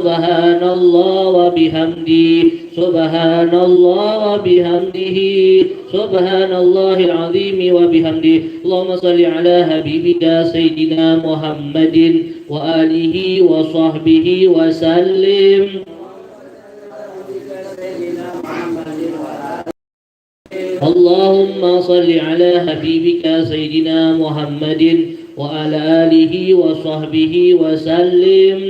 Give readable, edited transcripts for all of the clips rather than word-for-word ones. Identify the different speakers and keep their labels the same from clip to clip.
Speaker 1: سبحان الله وبحمده سبحان الله وبحمده سبحان الله العظيم وبحمده اللهم صل على حبيبك سيدنا محمد وآله وصحبه وسلم اللهم صل على حبيبك سيدنا محمد وعلى آله وصحبه وسلم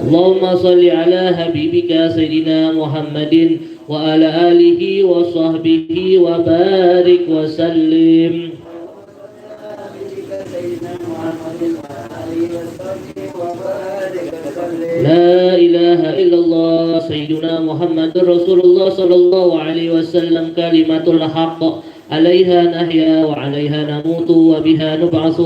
Speaker 1: اللهم صل على حبيبك سيدنا محمد وعلى آله وصحبه وبارك وسلم لا إله إلا الله سيدنا محمد رسول الله صلى الله عليه وسلم كلمة الحق عليها نحيا وعليها نموت وبها نبعث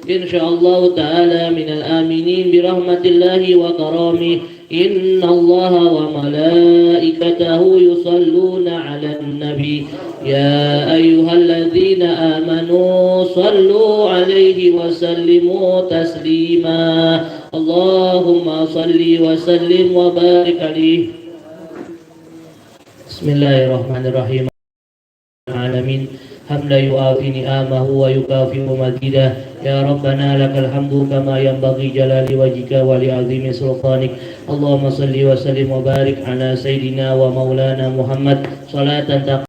Speaker 1: إن شاء الله تعالى من الآمنين برحمة الله وكرامه إن الله وملائكته يصلون على النبي يا أيها الذين آمنوا صلوا عليه وسلموا تسليما اللهم صل وسلم وبارك عليه بسم الله الرحمن الرحيم العالمين حمدا يوافي نعمه ويكافئ مزيده يا ربنا لك الحمد كما ينبغي جلال وجهك ولعظيم سلطانك اللهم صل وسلم وبارك على سيدنا ومولانا محمد صلاة تقضي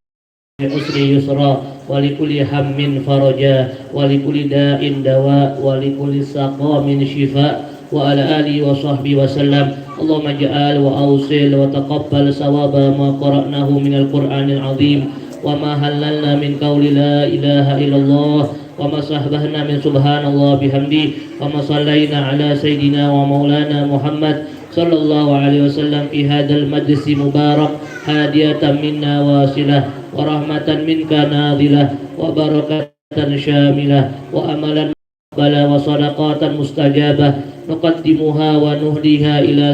Speaker 1: العسر يسرا ولكل هم فرجا ولكل داء دواء ولكل سقام شفاء وعلى آله وصحبه وسلم اللهم اجعل وأوصل وتقبل ثواب ما قرأناه من القرآن العظيم وما هللنا من قول لا إله إلا الله وما صحبهنا من سبحان الله بحمده وما صلينا على سيدنا ومولانا محمد صلى الله عليه وسلم في هذا المجلس مبارك هادية منا واصلة ورحمة منك نازلة وبركة شاملة وأملا مقبلة وصدقات مستجابة نقدمها ونهديها إلى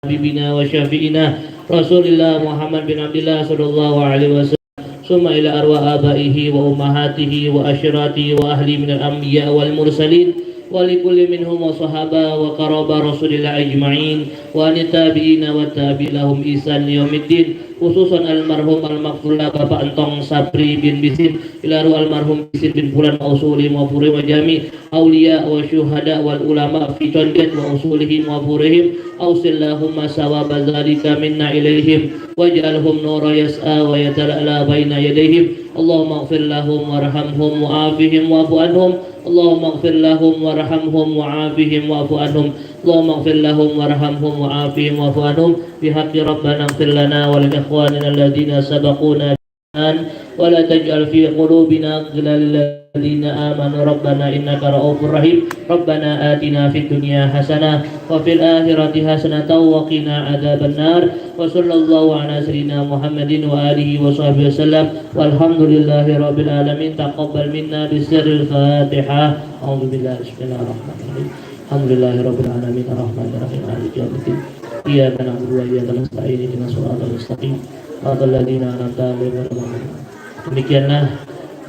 Speaker 1: سيدنا وشفيعنا رسول الله محمد بن عبد الله صلى الله عليه وسلم ثم إلى أرواح آبائه وأمهاته وأشراته وأهله من الأنبياء والمرسلين ولكل منهم وصحابة وقرابة رسول الله أجمعين وأن التابعين والتابعين لهم إحسان يوم الدين khususan almarhum al-maghfur Bapak Entong Sapri bin Bisin ila ruh almarhum Bisin bin Fulan wa usuli wa furi wa jami awliya wa syuhada wal ulama fi condet wa usulihim wa furihim awsillahumma sawaba dzalika minna ilaihim waj'alhum nura yas'a wa yatala'la baina yadayhim Allahumma ighfir lahum warhamhum wa'afihim wa'fu anhum Allahumma ighfir lahum warhamhum wa'afihim wa'fu anhum Allahumma ighfir lahum warhamhum wa'afihim wa'fu anhum bihaqqi rabbana ighfir lana wa li ikhwanina alladhina sabaquna ولا تجعل في قلوبنا غلا للذين آمنوا ربنا إنك رؤوف رحيم ربنا آتنا في الدنيا حسنة وفي الآخرة حسنة وقنا عذاب النار وصلى الله على سيدنا محمد وآله وصحبه وسلم والحمد لله رب العالمين تقبل منا بسر الفاتحة أعوذ بالله بسم الله الرحمن الرحيم الحمد لله رب العالمين الرحمن الرحيم مالك يوم الدين إياك نعبد وإياك نستعين اهدنا الصراط المستقيم Demikianlah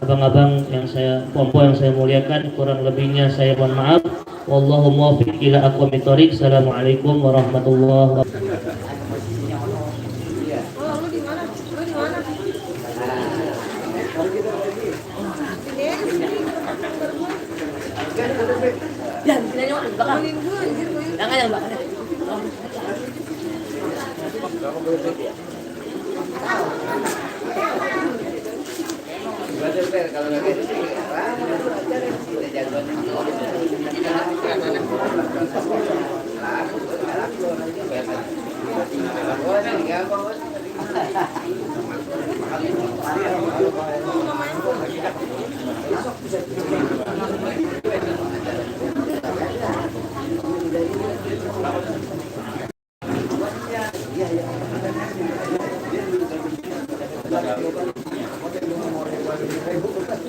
Speaker 1: abang-abang yang saya, pompo yang saya muliakan, kurang lebihnya saya mohon maaf. Wallahu muwaffiq ila aqwamit thoriq. Assalamualaikum warahmatullahi wabarakatuh.
Speaker 2: Kalau lagi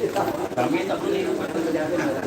Speaker 2: kita kami tak boleh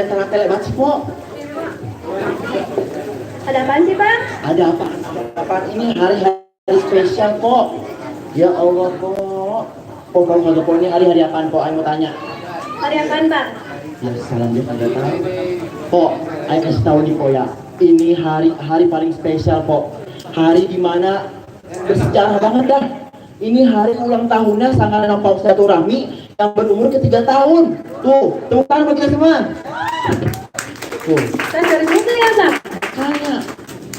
Speaker 3: tengah telebat sih, Pok.
Speaker 4: Ada apaan sih, Bang?
Speaker 3: Ada apa? Apaan ini hari-hari spesial, Pok. Ya Allah, Pok. Pok, kalau kagak Pok ini hari-hari apaan, Pok? Ayo mau tanya.
Speaker 4: Hari apaan, Bang?
Speaker 3: Ya salam dia kagak tahu. Pok, ayo kasih tahu nih, Pok ya. Ini hari paling spesial, Pok. Hari dimana bersejarah banget dah. Ini hari ulang tahunnya Sanggaran Paus Silaturahmi yang berumur ke-3 tahun. Tuh, tepuk tangan bagi kita semua. Tuh,
Speaker 4: Spesial juga ya, Bang?
Speaker 3: makanya.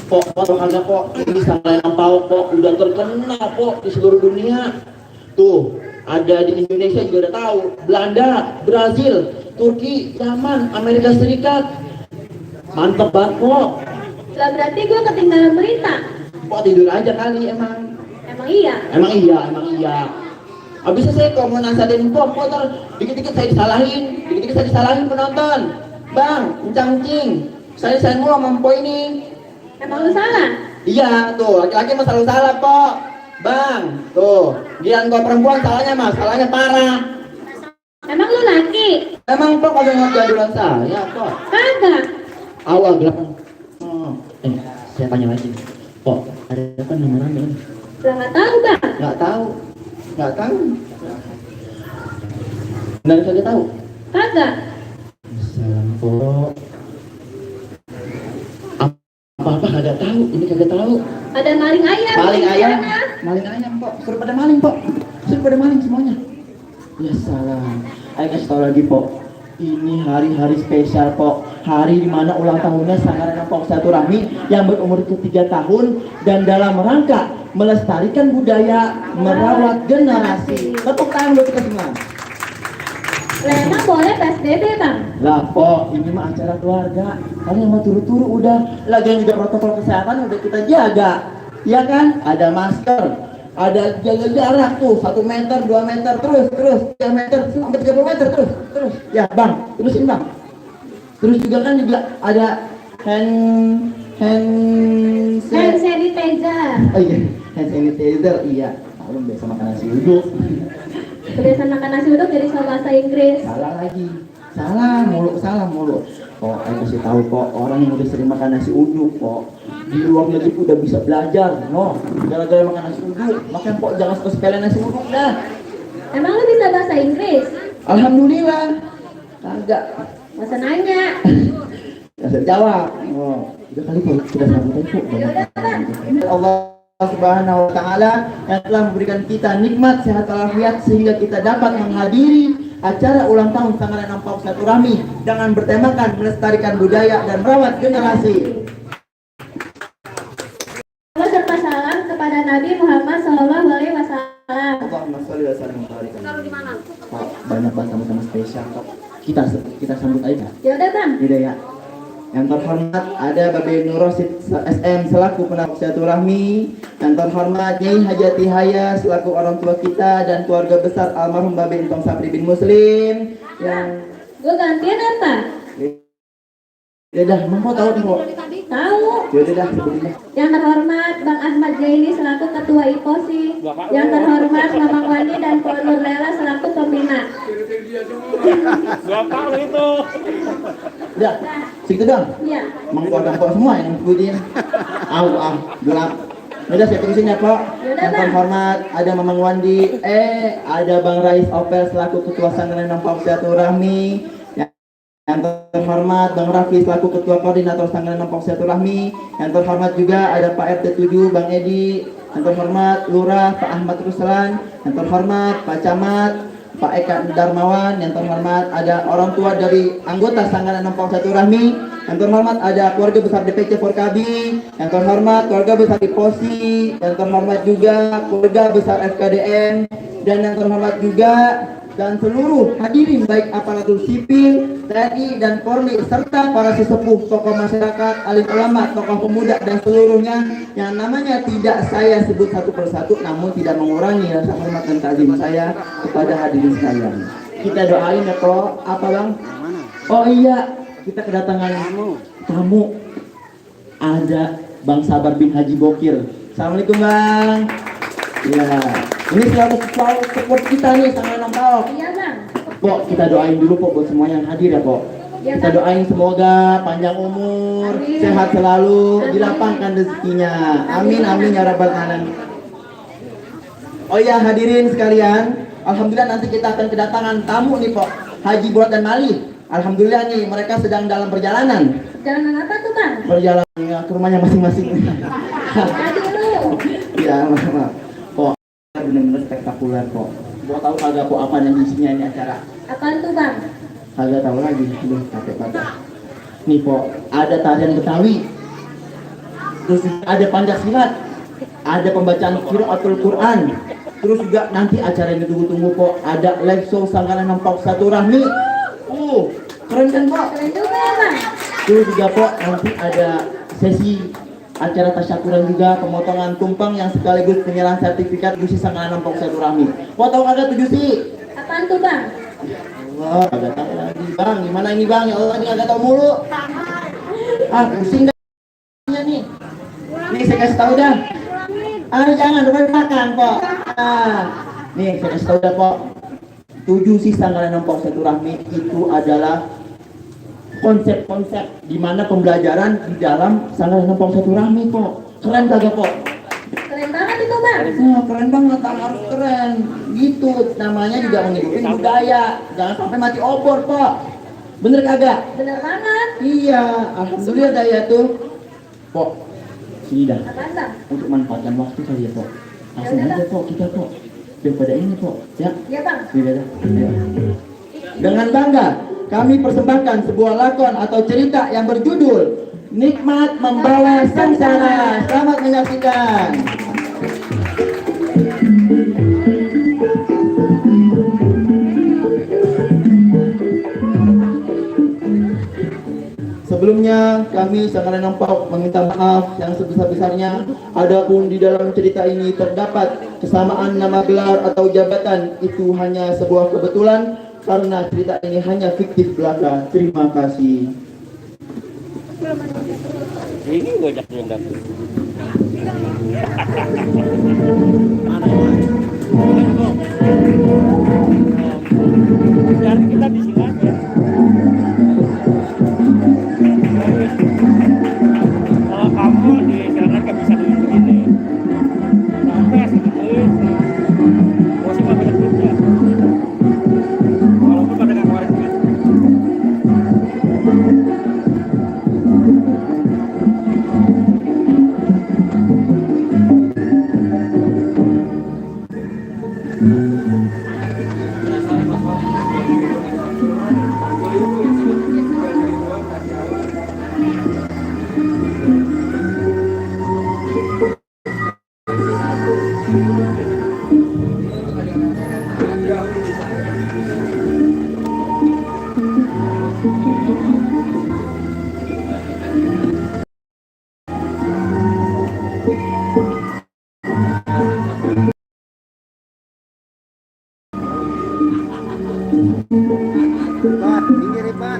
Speaker 3: Pok, kalau kagak Pok, ini Sanggaran Paus Pok udah terkenal Pok di seluruh dunia. Tuh, ada di Indonesia juga udah tahu. Belanda, Brazil, Turki, Yaman, Amerika Serikat. Mantep banget Pok.
Speaker 4: Lah berarti gue ketinggalan berita.
Speaker 3: Pok tidur aja kali emang.
Speaker 4: Emang iya?
Speaker 3: Emang iya. Abisnya saya kalau mau nasehatin Pok, ntar dikit-dikit saya disalahin penonton. Bang, encang-cing, saya mulu sama Pok ini.
Speaker 4: Emang lu salah?
Speaker 3: Iya, tuh, laki-laki mah selalu salah, Pok. Bang, tuh, giliran kau perempuan salahnya parah.
Speaker 4: Emang lu laki?
Speaker 3: Emang Pok kagak ngerti adulan saya, Pok.
Speaker 4: Kagak.
Speaker 3: Awal gelap. Oh, saya tanya lagi. Pok, ada apa nama-nama ini?
Speaker 4: Lah nggak tahu, Bang.
Speaker 3: Nggak tahu. Benar kagak tahu?
Speaker 4: Kagak.
Speaker 3: Salam Pok. Apa-apa kagak tahu, ini kagak tahu.
Speaker 4: Ada maling ayam.
Speaker 3: Maling
Speaker 4: di
Speaker 3: ayam,
Speaker 4: sana.
Speaker 3: maling ayam Pok. Suruh pada maling Pok. Suruh pada maling semuanya. Ya salam. Ayo kasih tahu lagi Pok. Ini hari-hari spesial Pok. Hari dimana ulang tahunnya Sanggaran Paus Silaturahmi yang berumur ke-3 tahun dan dalam rangka melestarikan budaya, merawat generasi. Tepuk tangan buat kita semua.
Speaker 4: Lah emang boleh PSBB, Bang?
Speaker 3: Lah Pok, ini mah acara keluarga. Kalian mau turu-turu udah. Lagian juga protokol kesehatan udah kita jaga. Ya kan? Ada masker, ada jaga jarak tuh 1 meter, 2 meter, terus 3 meter, sampai 30 meter terus. Ya Bang, terusin Bang. Terus juga kan ada hand
Speaker 4: sanitizer.
Speaker 3: Oh iya, hand sanitizer, iya. Maklum biasa makan nasi uduk.
Speaker 4: Kebiasaan makan nasi uduk jadi soal bahasa Inggris.
Speaker 3: Salah lagi. Salah mulu. Oh, saya kasih tahu Pok, orang yang udah sering makan nasi uduk, Pok, di luar negeri udah bisa belajar, no. Gara-gara makan nasi uduk, makanya Pok jangan suka sepele nasi uduk dah.
Speaker 4: Emang lu bisa bahasa Inggris?
Speaker 3: Alhamdulillah. Kagak.
Speaker 4: Masa nanya?
Speaker 3: Nggak usah jawab. Oh, udah kali Pok, sudah sampai Pok. Allah Subhanahu wa Ta'ala yang telah memberikan kita nikmat sehat walafiat sehingga kita dapat menghadiri acara ulang tahun Sanggaran Paus Silaturahmi dengan bertemakan melestarikan budaya dan merawat generasi.
Speaker 4: Allah serta salam kepada Nabi Muhammad SAW.
Speaker 3: Allahumma sholli wa sallim wa barik alaihi. Oh, banyak banget sama-sama spesial kok. Kita sambut aja.
Speaker 4: Ya udah, Bang.
Speaker 3: Yaudah ya. Yang terhormat ada Babe Nur Rosid SM selaku penasihat silaturahmi. Yang terhormat Nyai Hajati Haya selaku orang tua kita dan keluarga besar almarhum Babe Intong Sapri bin Muslim. Yang
Speaker 4: Gue gantian apa?
Speaker 3: ya dah, mau tahu nih kok.
Speaker 4: Tahu.
Speaker 3: Yaudah dah, sebutin.
Speaker 4: Yang terhormat Bang Ahmad Jaini selaku Ketua IPOSI. Yang terhormat Mamang Wani dan Pak Nur Lela selaku pembina.
Speaker 5: Bapak itu.
Speaker 3: Udah, segitu dong.
Speaker 4: Iya.
Speaker 3: Emang keluarga Pok semua yang sebutin. Gelap. Udah saya terusin ya Pok.
Speaker 4: Yaudah,
Speaker 3: Yang
Speaker 4: Bang.
Speaker 3: terhormat ada Mamang Wandi, ada Bang Rais Opel selaku Ketua Sanggaran Paus Silaturahmi. Yang terhormat Bang Raffi selaku Ketua Koordinator Sanggaran Paus Silaturahmi. Yang terhormat juga ada Pak RT 7 Bang Edi. Yang terhormat Lurah Pak Ahmad Ruslan. Yang terhormat Pak Camat Pak Eka Darmawan. Yang terhormat ada orang tua dari anggota Sanggaran Paus Silaturahmi. Yang terhormat ada keluarga besar DPC Forkabi. Yang terhormat keluarga besar IPOSI. Yang terhormat juga keluarga besar FKDN. Dan yang terhormat juga dan seluruh hadirin baik aparatur sipil, TNI dan Polri serta para sesepuh, tokoh masyarakat, alim ulama, tokoh pemuda dan seluruhnya yang namanya tidak saya sebut satu persatu namun tidak mengurangi rasa hormat dan takzim saya kepada hadirin sekalian. Kita doain ya Kok, apa Bang? Oh iya, kita kedatangan tamu. Ada Bang Sabar bin Haji Bokir. Assalamualaikum Bang. Ya, ini selalu support kita nih Sanggaran Paus.
Speaker 4: Iya, Bang.
Speaker 3: Pok, kita doain dulu Pok buat semua yang hadir ya Pok.
Speaker 4: Ya,
Speaker 3: Kita
Speaker 4: Bang.
Speaker 3: doain semoga panjang umur,
Speaker 4: Amin.
Speaker 3: sehat selalu,
Speaker 4: Amin.
Speaker 3: dilapangkan rezekinya. Amin amin ya rabbal alamin. Oh ya hadirin sekalian, alhamdulillah nanti kita akan kedatangan tamu nih Pok, Haji Buat dan Mali. Alhamdulillah nih mereka sedang dalam perjalanan.
Speaker 4: Jangan apa tuh Bang?
Speaker 3: Perjalanan ke rumahnya masing-masing.
Speaker 4: Tadi lu.
Speaker 3: Ya maaf. Pok, benar-benar spektakuler Pok. Mau tahu kagak Pok apa yang isinya ini acara?
Speaker 4: Apaan tuh Bang?
Speaker 3: Kagak tahu lagi. Aduh capek banget. Nih Pok, ada tarian Betawi. Terus ada Pancasilat. Ada pembacaan Qiraatul Quran. Terus juga nanti acara yang ditunggu-tunggu Pok, ada live show Sanggalan Nampak Satu Rahmi. Keren kan Pok?
Speaker 4: Keren juga ya Bang.
Speaker 3: Terus juga Pok, nanti ada sesi acara tasyakuran juga, pemotongan tumpeng yang sekaligus penyerahan sertifikat Gusi Sanggalan Nampak Satu Rahmi. Pok tahu kagak tuh Gusi?
Speaker 4: Apaan tuh Bang?
Speaker 3: Allah, kagak tahu lagi Bang. Gimana ini Bang? Ya Allah, ini kagak tahu mulu. Pusing dah nih. Nih saya kasih tahu dah. Jangan lupa makan Pok. Nih saya kasih tahu dah Pok. 7 sih Sanggalan Nampak Satu Rahmi itu adalah konsep-konsep di mana pembelajaran di dalam Sanggalan Nampak Satu Rahmi Pok. Keren kagak Pok?
Speaker 4: Keren banget itu Bang.
Speaker 3: Keren banget, harus keren. Gitu, namanya juga mengikuti budaya. Jangan sampai mati obor Pok. Bener kagak?
Speaker 4: Bener banget.
Speaker 3: Iya, alhamdulillah daya tuh. Pok, sini dah.
Speaker 4: Apaan Bang?
Speaker 3: Untuk manfaatkan waktu kali ya Pok. Langsung
Speaker 4: Ya udah,
Speaker 3: aja Pok, kita Pok. Daripada ini Pok, ya.
Speaker 4: Iya Bang.
Speaker 3: Iya dah. Ya. Dengan bangga, kami persembahkan sebuah lakon atau cerita yang berjudul Nikmat Membawa Sengsara. Selamat menyaksikan. Sebelumnya kami Sanggalan Nampak meminta maaf yang sebesar-besarnya adapun di dalam cerita ini terdapat kesamaan nama gelar atau jabatan, itu hanya sebuah kebetulan karena cerita ini hanya fiktif belaka. Terima kasih.
Speaker 2: Ini gojek yang dapet. Jadi kita di sini aja. Kalau kamu di jalan nggak bisa begini. Sampai sedikit. Masih nggak bisa kerja. Walaupun pada nggak kemarin kan.
Speaker 5: Pak, pinggir ya, Pak.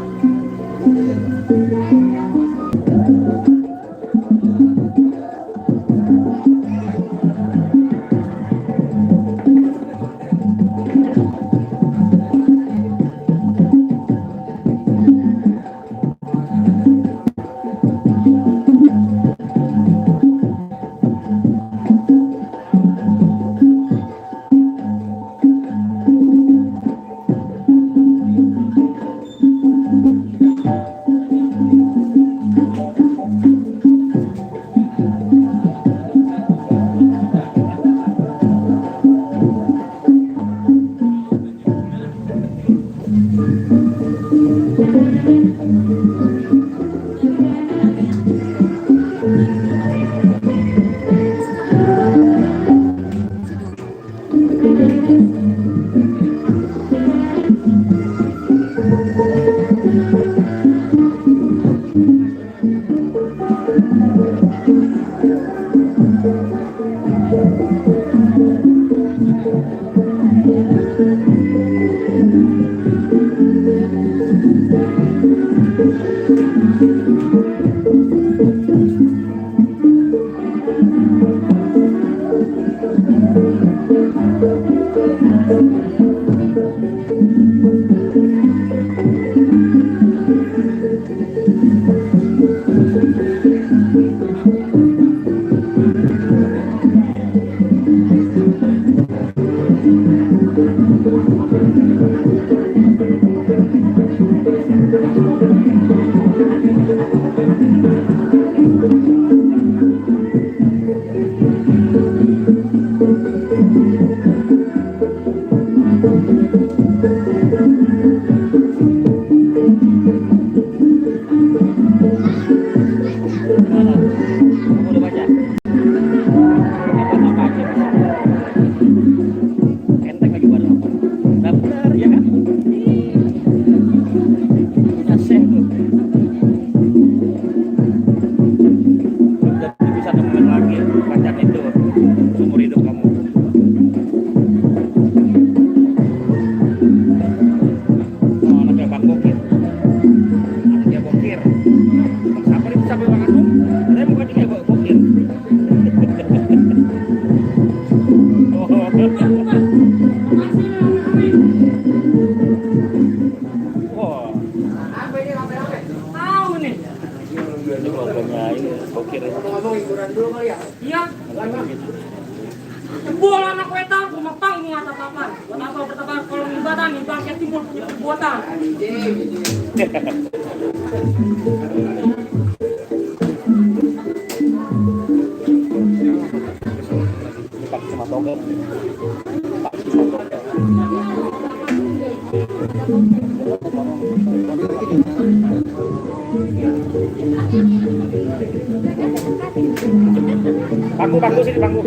Speaker 2: Iya. Jebol anak wetan, pemepang ini atas papan. Buat apa bertambah kalau ibatan di bangkit timbul punya perbuatan.
Speaker 6: Bangku sini bangku.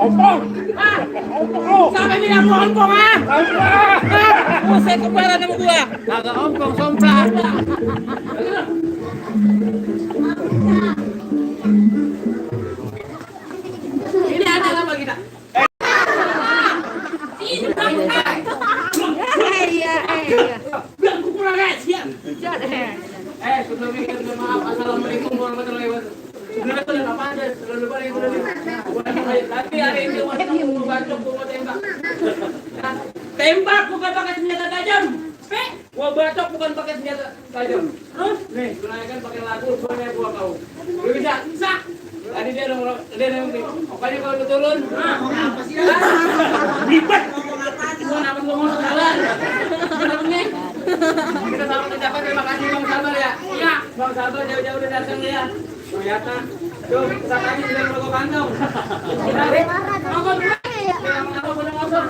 Speaker 6: Ompong.
Speaker 2: Sampai ini aku ompong ah. Saya kebaran sama gua.
Speaker 6: Kagak ompong somprak.
Speaker 2: Ini ada apa kita? Biar aku pulang guys, ya. Sebelum ini kita maaf. Assalamualaikum warahmatullahi wabarakatuh. Sebenarnya itu apa aja? Selalu balik itu dulu. Tapi hari ini mau bantu mau tembak. Tembak bukan pakai senjata tajam. Gua batok bukan pakai senjata tajam. Terus nih, gunakan pakai lagu soalnya gua kau. Lu bisa? Bisa. Tadi dia pokoknya kalau udah turun, apa sih? Ribet. Gua ngomong jalan. Nih. Kita sama ucapan terima kasih Bang Sabar ya. Iya, Bang Sabar jauh-jauh udah datang ya. Ternyata. Tuh, kita tadi sudah merokok kantong. Ngomong dulu. Ngomong boleh ngomong.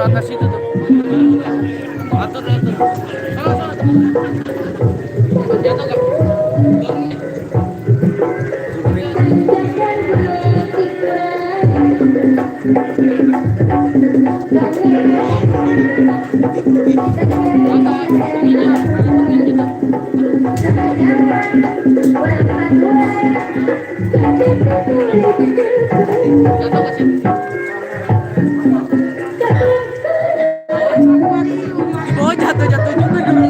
Speaker 6: atas itu tuh. Atur. Salah. Jatuh nggak? Oh jatuh juga dong.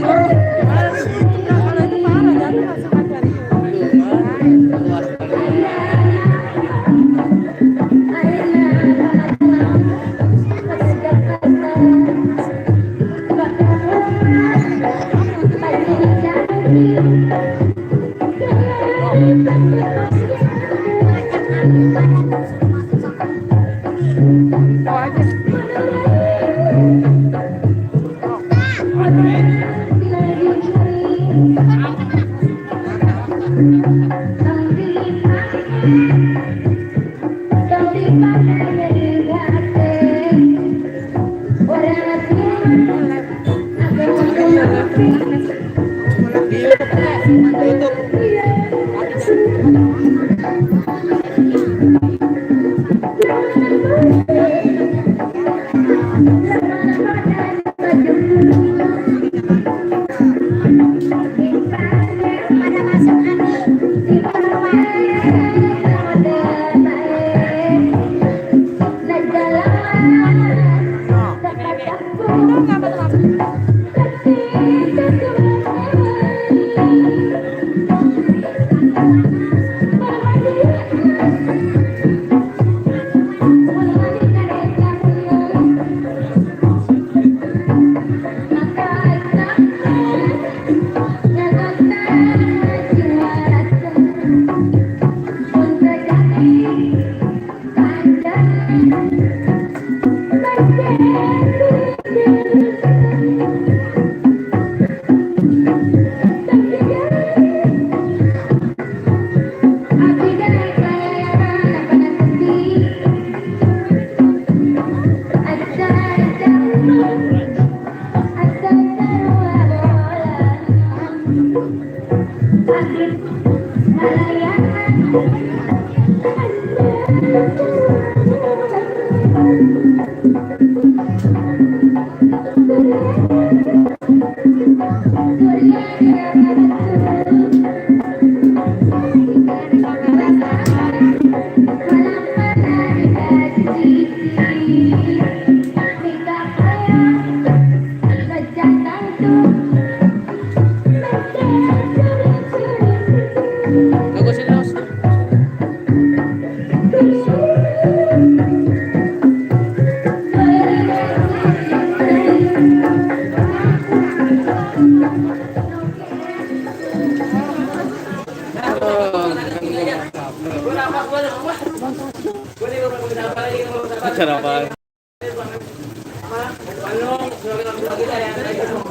Speaker 2: Acara apa?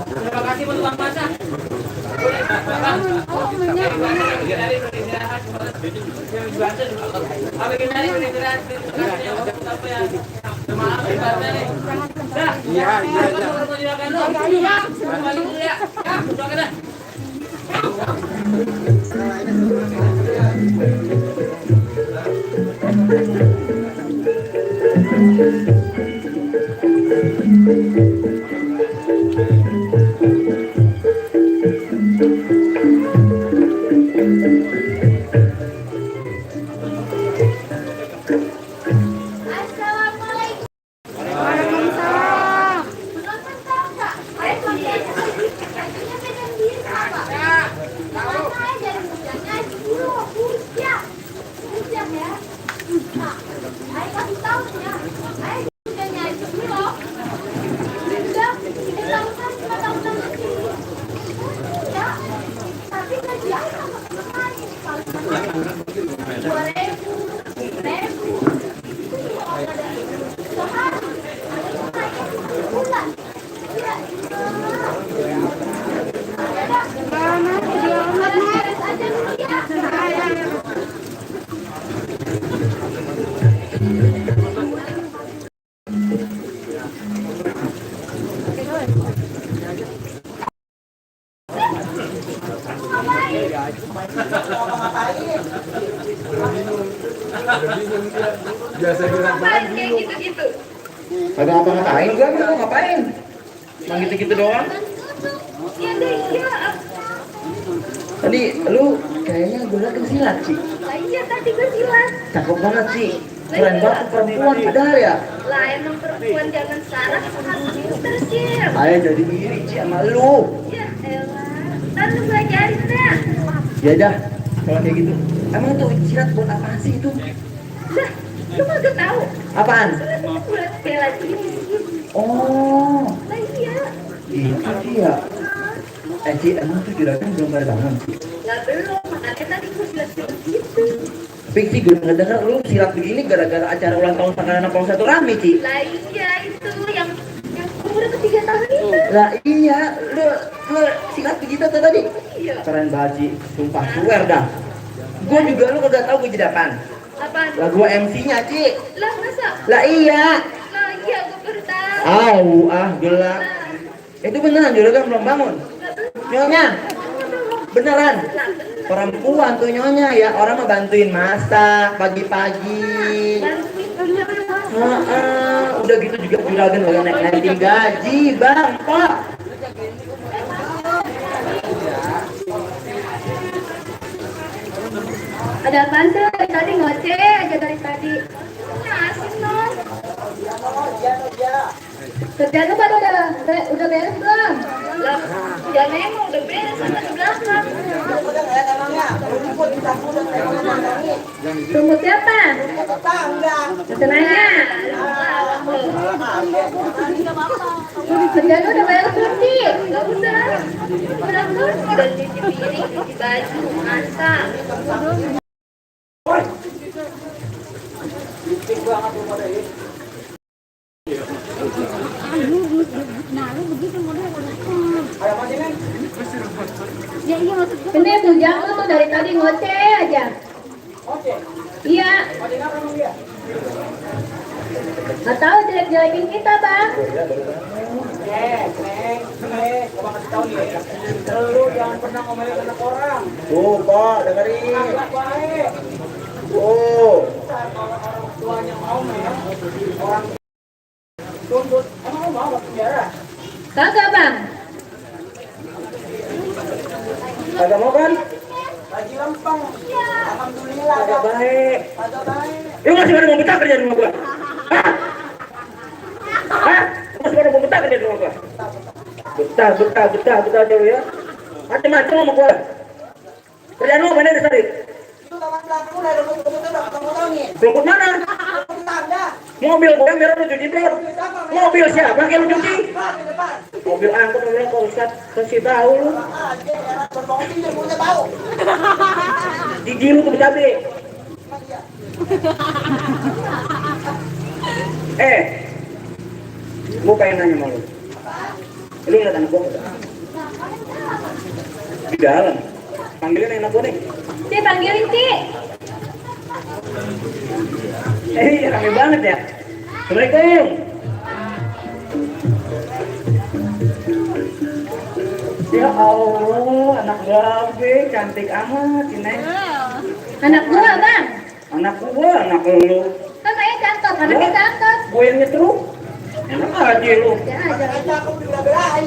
Speaker 2: Terima kasih buat Bang Masa.
Speaker 5: Biasa gerak
Speaker 4: Ngapain kayak gitu-gitu?
Speaker 3: Kagak ngapa-ngapain, gua mau ngapain? Cuma gitu-gitu doang.
Speaker 4: Ya deh, iya.
Speaker 3: Tadi lu kayaknya gerakan silat, Ci.
Speaker 4: Lah iya tadi gue silat.
Speaker 3: Cakep banget, Ci. Keren banget perempuan padahal ya.
Speaker 4: Lah emang perempuan zaman sekarang sangat pinter sih.
Speaker 3: Ayo jadi iri, Ci, sama lu.
Speaker 4: Ya elah. Ntar lu belajarin dah.
Speaker 3: Ya dah, kalau kayak gitu. Emang tuh silat buat apaan sih itu?
Speaker 4: Lah, lu kagak tahu.
Speaker 3: Apaan?
Speaker 4: Silat itu buat bela diri.
Speaker 3: Oh,
Speaker 4: Lah iya.
Speaker 3: itu dia. Ci, emang tuh juragan belum pada bangun, Ci.
Speaker 4: Lah belum, makanya tadi gue silat gitu.
Speaker 3: Tapi Ci, gue denger lu silat begini gara-gara acara ulang tahun Sangganan Polsek Rame, Ci.
Speaker 4: Lah iya itu yang umur ke 3 tahun itu.
Speaker 3: Lah iya, lu silat begitu tuh tadi.
Speaker 4: Iya.
Speaker 3: Keren banget, Ci. Sumpah, swear dah. Gue juga lu kagak tahu gue jadi apaan.
Speaker 4: Apaan?
Speaker 3: Lah gue MC-nya, Ci.
Speaker 4: Lah masa?
Speaker 3: Lah iya.
Speaker 4: Lah iya gue baru tahu.
Speaker 3: Gelap. Itu beneran juragan belum bangun. Nyonya, beneran. Perempuan tuh nyonya ya, orang mah bantuin masak pagi-pagi. Udah gitu juga juragan kalau naik-naikin gaji, Bang. Pak.
Speaker 4: Ada apaan sih? Dari tadi ngoceh aja dari tadi. Asin dong. Kerjaan lu pada udah beres belum? Lah, ya memang udah beres sama di belakang. Rumput siapa? Tenangnya. Kerjaan lu udah beres belum sih? Gak usah. Udah cuci piring, cuci baju, masak. Ini bujang lu tuh dari tadi ngoceh aja. Iya. Nggak tahu jelek-jelekin kita, Bang.
Speaker 2: Lu jangan pernah ngomelin anak orang.
Speaker 3: Tuh, Pak, dengerin.
Speaker 2: Baik.
Speaker 3: Tuh.
Speaker 2: Orang tuanya mau ya. Orang tuntut. Emang lu mau masuk penjara?
Speaker 4: Kagak, Bang.
Speaker 3: Kagak mau kan?
Speaker 2: Lagi lempeng. Alhamdulillah.
Speaker 3: Kagak baik.
Speaker 2: Kagak baik.
Speaker 3: Lu masih pada mau betah kerja di rumah gua? Hah? Hah? Lu masih pada mau betah kerja di rumah gua? Betah aja lu ya. Macem-macem sama gua. Kerjaan lu apa nih tadi?
Speaker 2: Itu taman belakang udah ada rumput-rumputnya udah potong-potongin.
Speaker 3: Rumput mana?
Speaker 2: Rumput tangga.
Speaker 3: Mobil gua yang merah lu cuci bro. Mobil siapa yang lu cuci?
Speaker 2: Di depan.
Speaker 3: Mobil angkut lu bilang kalau Ustaz kasih tahu lu.
Speaker 2: Aja era berbongsi dia punya tahu.
Speaker 3: Gigi lu tuh bercabe. Gua pengen nanya sama lu. Lu lihat anak gua nggak? Di dalam. Panggilin anak gua nih.
Speaker 4: Si panggilin, Si.
Speaker 3: Rame banget ya. Assalamualaikum. Ya Allah, anak gabe cantik amat ini.
Speaker 4: Anak gua, Bang.
Speaker 3: Anak gua, anak lu.
Speaker 4: Kan saya cakep, anaknya cakep.
Speaker 3: Gua yang nyetruk. Enak aja lu.
Speaker 4: Ya aja.
Speaker 2: Aku udah belain.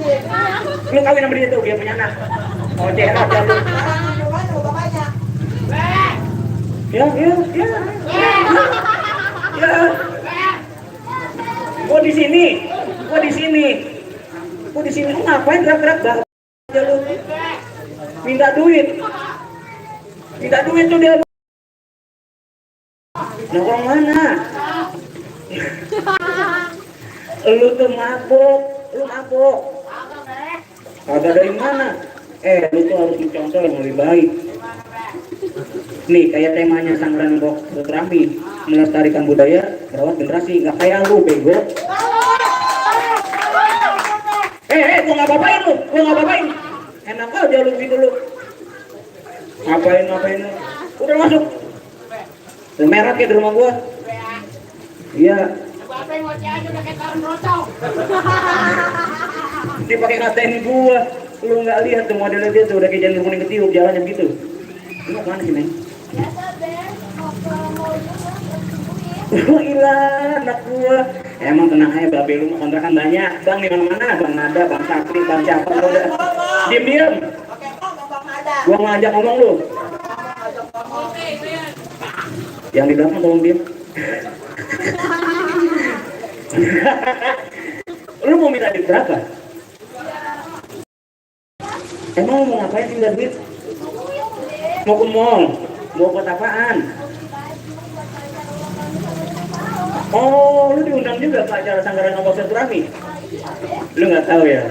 Speaker 3: Lu kawin sama dia tuh, dia punya anak. Oh, dia aja lu. Ya. Gua di sini. Lu ngapain gerak-gerak bah? Aja lu. Minta duit tuh dia. Nongkrong mana? Lu tuh mabuk. Kagak dari mana? Lu tuh harus mencontoh yang lebih baik. Nih kayak temanya Sangganan Polsek Rame, melestarikan budaya, merawat generasi. Nggak kayak lu bego. Gua nggak apa-apain lu, enak aja lu gitu lu. Ngapain lu? Udah masuk. Lu merah kayak di rumah gua. Iya.
Speaker 2: Bapak yang ngoceh aja udah kayak karun rocong.
Speaker 3: Dia pakai ngatain gua. Lu nggak lihat tuh modelnya dia tuh udah kayak janur kuning ketiup jalannya gitu.
Speaker 2: Ini mau kemana sih, Neng?
Speaker 4: Biasa Ber, mau ke mall juga buat dibubuhin.
Speaker 2: Oh ilah, anak gua. Emang tenang aja, babe lu mah kontrakan banyak. Bang di mana-mana, Bang Nada, Bang Sakti, Bang siapa lu udah. Diam-diam. Gua ngajak ngomong lu. Yang di belakang tolong diam. Lu mau minta duit berapa? Emang lu mau ngapain minta duit? Mau ke mall? Mau buat apaan? Oh, lu diundang juga ke acara Sanggaran Nombor Silaturahmi? Lu nggak tahu ya?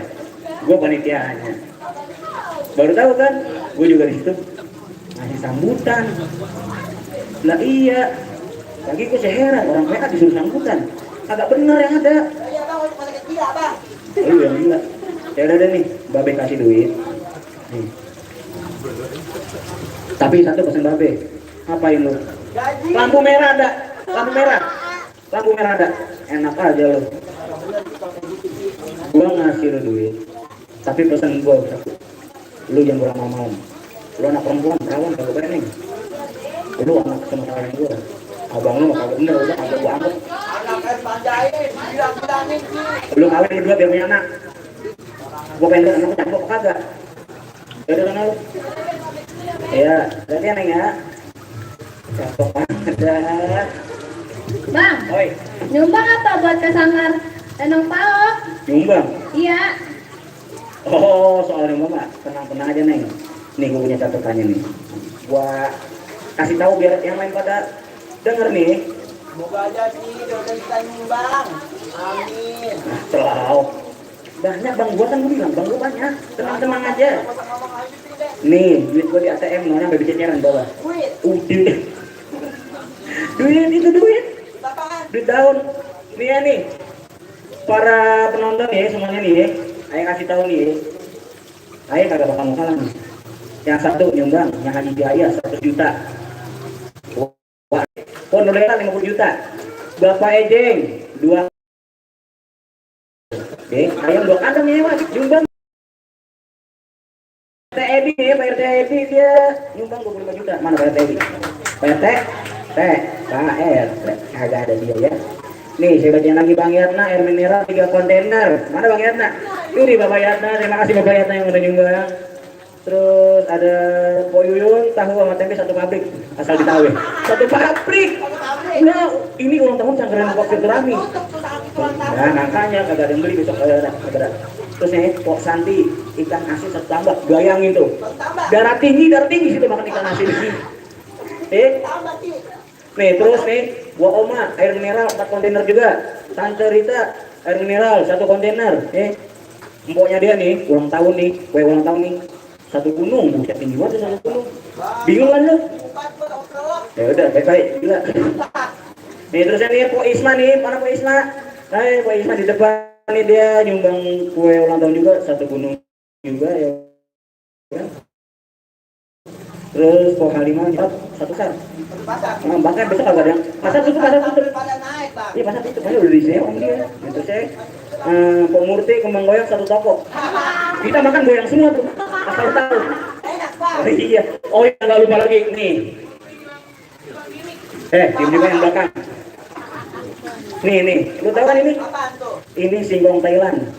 Speaker 2: Gue panitianya. Baru tahu kan? Gue juga di situ ngasih sambutan. Lah iya. Lagi gue heran orang mereka disuruh sambutan. Agak bener yang ada. Oh iya gila. Ya udah deh nih, Babe kasih duit. Nih. Tapi satu pesan Babe. Apain lu? Lampu merah ada. Lampu merah. Lampu merah ada. Enak aja lu. Gua ngasih lu duit. Tapi pesan gua satu. Lu jangan kurang mau. Lu anak perempuan, perawan kagak berani. Lu anak sama kalian gua. Abang lu kagak bener udah kagak gua angkat. Lu kawin berdua biar punya anak. Gua pengen anak cakep apa kagak? Ya udah sana lu. Iya, berarti ya Neng ya. Cakep banget.
Speaker 4: Bang,
Speaker 2: Oi,
Speaker 4: nyumbang apa buat ke sanggar Enong Pao?
Speaker 2: nyumbang.
Speaker 4: Iya.
Speaker 2: Oh, soal nyumbang nggak? Tenang-tenang aja Neng. Nih gua punya catatannya nih. Gua kasih tahu biar yang lain pada denger nih.
Speaker 5: Semoga aja sih dosa kita nyumbang. Amin.
Speaker 2: Nah, selalu banyak bang, gua kan gua bilang bang gua banyak. Tenang-tenang aja. Nih, duit gua di ATM mana sampai ceceran bawah. Udah. Duit itu duit. Duit daun. Nih ya nih. Para penonton nih semuanya nih. Ayo kasih tahu nih. Ayo kagak bakal kalah nih. Yang satu nyumbang, yang haji biaya 100 juta. Wah, Pondolela 50 juta. Bapak Ejeng 2. Oke, ayam 2 kandang nih Mas, nyumbang. Pak RT Edi nih, Pak RT Edi dia nyumbang 25 juta. Mana Pak RT Edi? Pak RT? Pak RT. Kagak ada dia ya. Nih, saya bacain lagi Bang Yatna, air mineral 3 kontainer. Mana Bang Yatna? Ini Bapak Yatna, terima kasih Bapak Yatna yang udah nyumbang. Terus ada Po Yuyun, tahu sama tempe 1 pabrik, asal ditahu. 1 pabrik. Nah, ini ulang tahun Sanggaran Nombor Silaturahmi. Nah, makanya kagak ada yang beli besok kagak ada. Terus nih, Pok Santi, ikan asin 1 tambak. Bayangin tuh. Darah tinggi situ makan ikan asin. Nih, terus nih, gua Oma, air mineral 4 kontainer juga. Tante Rita, air mineral 1 kontainer. Empoknya dia nih, ulang tahun nih, kue ulang tahun nih. 1 gunung, buset tinggi banget 1 gunung. Bingung kan lu? Ya udah, baik-baik, gila. Nih terusnya nih, Pok Isma nih, mana Pok Isma? Hai, Pok Isma di depan nih dia nyumbang kue ulang tahun juga 1 gunung juga ya. Terus Pok Halimah nyumbang 1 sar. Bahkan besok agak ada yang pasar tutup. Iya pasar tutup, aja udah disewa dia. Terus saya Pok Murti kembang goyang 1 toko. Kita makan goyang semua tuh, asal tahu. Oh iya, oh iya nggak lupa lagi nih. Diam juga yang belakang. Nih, lu tahu kan ini? Ini singkong Thailand.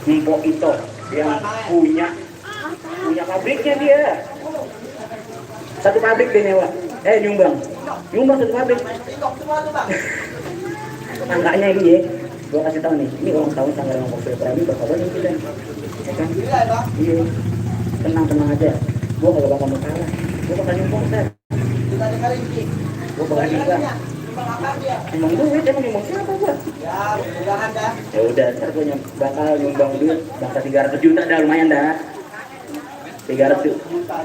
Speaker 2: Mpok Ito yang punya pabriknya dia. 1 pabrik dia nyewa. Nyumbang 1 pabrik. Angkanya ini ya. Gua kasih tahu nih, ini ulang tahun Sanggaran Nombor Silaturahmi berapa banyak kita? Ya kan? Iya. Tenang aja. Gua kagak bakal kalah. Gua bakal nyumbang Ustaz. Gua bakal nyumbang. Nyumbang duit, emang nyumbang siapa gua? Ya udah, ntar gua bakal nyumbang duit bangsa 300 juta dah, lumayan dah. 300 juta.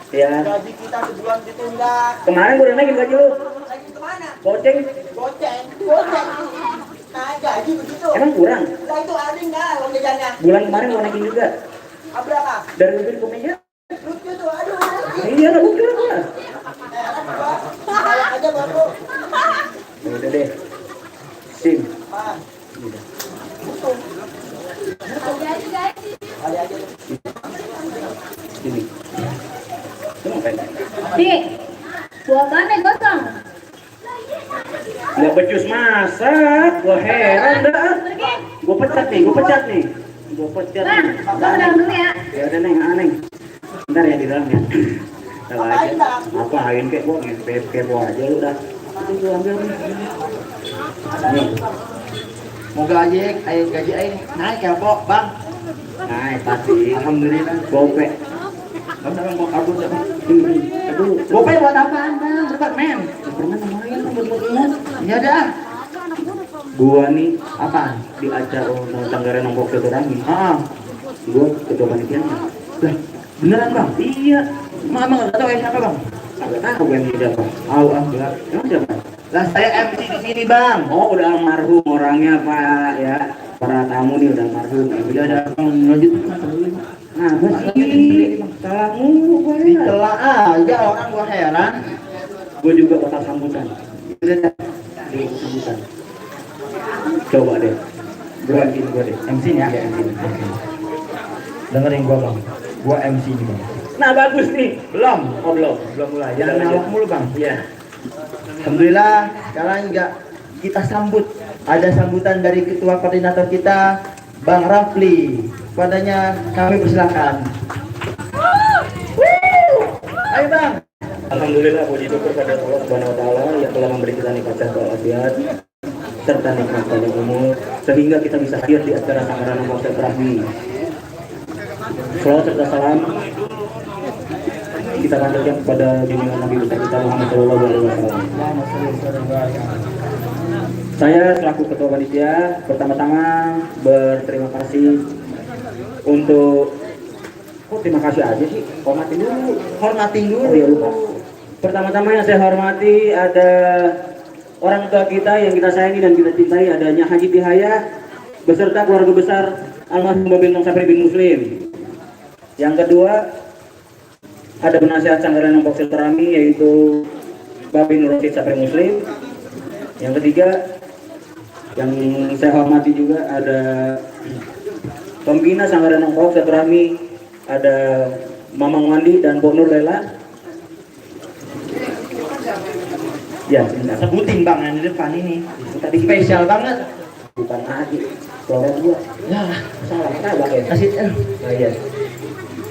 Speaker 2: Ya.
Speaker 5: Gaji kita sebulan ditunda.
Speaker 2: Kemarin gua udah naikin gaji lu.
Speaker 5: Lagi kemana?
Speaker 2: Goceng.
Speaker 5: Nah, gaji begitu.
Speaker 2: Emang kurang?
Speaker 5: Lah itu ada enggak uang jajannya?
Speaker 2: Bulan kemarin gua naikin juga.
Speaker 5: Berapa?
Speaker 2: Dari lebih ke meja.
Speaker 5: Lucu tuh, aduh.
Speaker 2: Iya lah, udah gua.
Speaker 5: Sayang aja baru.
Speaker 2: Ya udah deh. SIM.
Speaker 5: Pan.
Speaker 2: Udah.
Speaker 5: Kali aja.
Speaker 2: Sini. Cuma
Speaker 4: Di, buah mana gosong?
Speaker 7: Nggak becus masak, gua heran dah. Gua pecat nih.
Speaker 4: Bang, gua ke dalam dulu ya.
Speaker 7: Ya udah neng, neng. Bentar ya di dalam ya. Tahu aja. Apain kek gua kepo aja lu dah. Gua ambil nih. Nih.
Speaker 3: Mau gaji, gaji naik ya po, bang.
Speaker 7: Naik pasti. Alhamdulillah. Gope.
Speaker 3: Bang, mau kabur dah.
Speaker 7: Aduh,
Speaker 3: Gope buat apaan bang? Cepat men.
Speaker 7: pernah main buat
Speaker 3: Ya dah.
Speaker 7: gua nih
Speaker 3: Apa?
Speaker 7: di acara Tanggara Nombok Silaturahmi.
Speaker 3: Ah,
Speaker 7: Gua ketua panitianya.
Speaker 3: lah, beneran bang?
Speaker 7: Iya.
Speaker 3: Mama nggak tahu ya siapa bang?
Speaker 7: Agak tahu yang ini siapa.
Speaker 3: Enggak.
Speaker 7: Emang siapa?
Speaker 3: Lah saya MC di sini bang.
Speaker 7: Oh, udah almarhum orangnya Pak ya. Para tamu nih udah almarhum.
Speaker 3: Udah ada bang lanjut.
Speaker 7: Nah, sih salahmu gue ya.
Speaker 3: Dicela aja orang gua heran.
Speaker 7: Gue juga bakal sambutan. Gue sambutan. Coba deh. Beraniin gue deh.
Speaker 3: MC nya.
Speaker 7: Ya, MC.
Speaker 3: Dengerin gua bang. Gua MC nih bang.
Speaker 7: Nah, bagus nih.
Speaker 3: Belum.
Speaker 7: Oh, belum mulai.
Speaker 3: Jangan
Speaker 7: Jalan
Speaker 3: ngelok
Speaker 7: aja.
Speaker 3: mulu bang.
Speaker 7: Iya.
Speaker 3: Alhamdulillah sekarang juga kita sambut, ada sambutan dari ketua koordinator kita Bang Rafli. Padanya kami persilakan. Ayo bang.
Speaker 7: Alhamdulillah puji syukur pada Allah Subhanahu wa taala yang telah memberi kita nikmat sehat walafiat serta nikmat panjang umur sehingga kita bisa hadir di acara Tanggara Nombok Silaturahmi. Salawat serta salam kita panjatkan kepada junjungan Nabi besar kita Muhammad SAW. Saya selaku ketua panitia pertama-tama berterima kasih untuk terima kasih aja sih, hormatin dulu. Oh iya lupa. Pertama-tama yang saya hormati ada orang tua kita yang kita sayangi dan kita cintai, adanya Haji Tihaya beserta keluarga besar almarhum Babin Sapri bin Muslim. Yang kedua ada penasihat Tanggara Nombok Silaturahmi yaitu Babin Rosid Sapri Muslim. Yang ketiga yang saya hormati juga ada pembina Tanggara Nombok Silaturahmi, ada Mamang Wandi dan Bu Nur Lela. Ya,
Speaker 3: Sebutin bang yang di depan ini.
Speaker 7: tadi
Speaker 3: Spesial banget.
Speaker 7: bukan Adi, keluarga gua.
Speaker 3: Ya,
Speaker 7: Salah kata ya.
Speaker 3: kasih.
Speaker 7: Oh iya.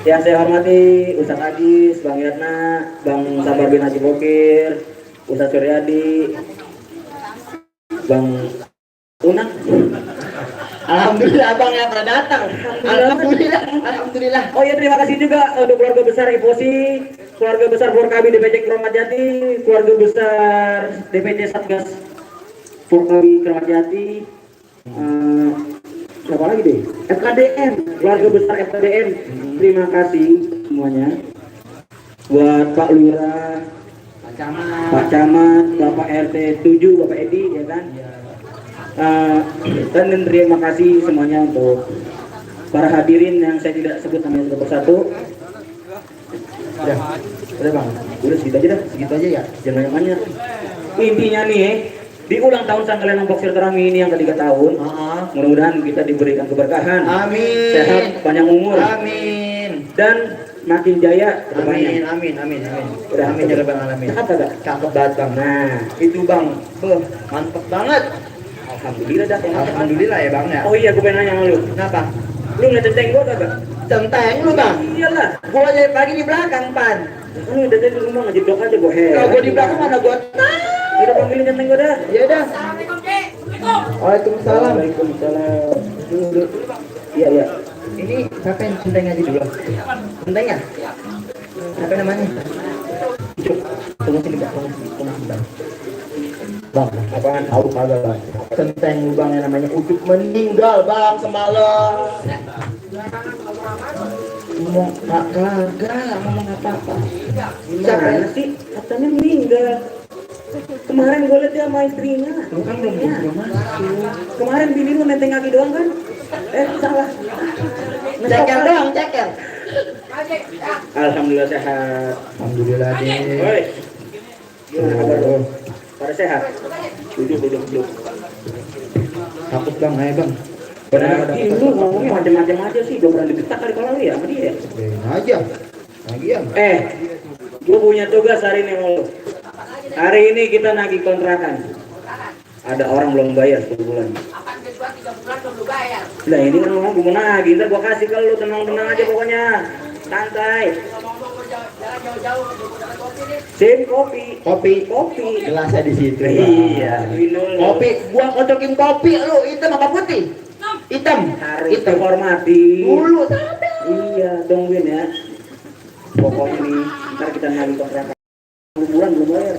Speaker 7: Yang saya hormati Ustaz Agis, Bang Yatna, Bang Sabar bin Haji Bokir, Ustaz Suryadi, Bang Unang.
Speaker 3: Alhamdulillah bang yang pernah datang. Alhamdulillah.
Speaker 7: Oh iya, terima kasih juga untuk keluarga besar Iposi, keluarga besar Forkabi DPC Keramat Jati, keluarga besar DPC Satgas Forkabi Keramat Jati, siapa lagi deh? FKDN, keluarga besar FKDN. Terima kasih semuanya. Buat Pak Lurah, Pak Camat, Bapak RT 7, Bapak Edi, ya kan? Dan terima kasih semuanya untuk para hadirin yang saya tidak sebut namanya satu persatu.
Speaker 3: Udah bang.
Speaker 7: Udah segitu aja dah.
Speaker 3: Segitu aja ya.
Speaker 7: Jangan banyak-banyak. Intinya nih, di ulang tahun Tanggara Nombok Silaturahmi ini yang ketiga tahun, mudah-mudahan kita diberikan keberkahan,
Speaker 3: Amin.
Speaker 7: sehat, panjang umur,
Speaker 3: Amin.
Speaker 7: dan makin jaya
Speaker 3: Amin.
Speaker 7: kedepannya.
Speaker 3: Amin.
Speaker 7: Udah,
Speaker 3: Amin ya rabbal alamin.
Speaker 7: Cakep kagak?
Speaker 3: Cakep banget bang.
Speaker 7: Nah,
Speaker 3: Itu bang, mantep banget.
Speaker 7: alhamdulillah dah.
Speaker 3: Alhamdulillah ya bang ya.
Speaker 7: Oh iya, gue pengen nanya sama lu.
Speaker 3: Kenapa?
Speaker 7: Lu ngeliat centeng gua kagak?
Speaker 3: Centeng lu bang.
Speaker 7: Iyalah.
Speaker 3: Gua dari pagi di belakang pan.
Speaker 7: Lu udah di rumah ngejedok aja gue heran.
Speaker 3: Kalau gua di belakang mana gua?
Speaker 7: Udah panggilin centeng gue dah.
Speaker 3: Ya udah.
Speaker 2: Assalamualaikum, Cik. Assalamualaikum.
Speaker 3: Waalaikumsalam.
Speaker 7: Waalaikumsalam.
Speaker 3: Dulu.
Speaker 7: Iya, iya.
Speaker 3: Ini siapa yang centeng aja dulu? Centengnya? Siapa namanya? Tunggu sini bang. Tunggu sebentar. Bang,
Speaker 7: Apaan? Tahu kagak, Bang?
Speaker 3: centeng lu bang yang namanya Ucup meninggal bang semalam. Ngomong kagak ngomong apa-apa.
Speaker 7: Gimana sih? Katanya meninggal. Kemarin gue liat dia sama istrinya.
Speaker 3: Lu kan belum masuk.
Speaker 7: Kemarin bini lu nenteng kaki doang kan? Salah.
Speaker 3: Ceker doang, ceker.
Speaker 7: Alhamdulillah sehat.
Speaker 3: Alhamdulillah deh.
Speaker 7: Woi. Gimana kabar lu? Pada sehat? Duduk.
Speaker 3: Takut bang, ayo bang.
Speaker 7: Lu ngomongnya macam-macam aja sih. Gak pernah didetak kali kalau lu ya sama dia.
Speaker 3: Aja. Lagi ya.
Speaker 7: Gue punya tugas hari ini mau. Hari ini kita nagih kontrakan. Ada orang belum bayar 10 bulan.
Speaker 2: Akan kedua 3 bulan belum bayar.
Speaker 7: Nah ini kan orang gue mau nagih, ntar gue kasih ke lu, tenang-tenang aja pokoknya. Santai.
Speaker 2: Ngomong-ngomong mau jalan jauh-jauh, mau jalan kopi nih.
Speaker 7: Sim kopi.
Speaker 3: Kopi. Gelasnya di situ.
Speaker 7: Iya, minum.
Speaker 3: Kopi, gua kocokin kopi lu, hitam apa putih? Hitam.
Speaker 7: Harus
Speaker 3: Hitam.
Speaker 7: dihormati.
Speaker 3: Dulu sabar.
Speaker 7: Iya, tungguin ya. Pokoknya nih, ntar kita nagih kontrakan. 10 bulan belum bayar.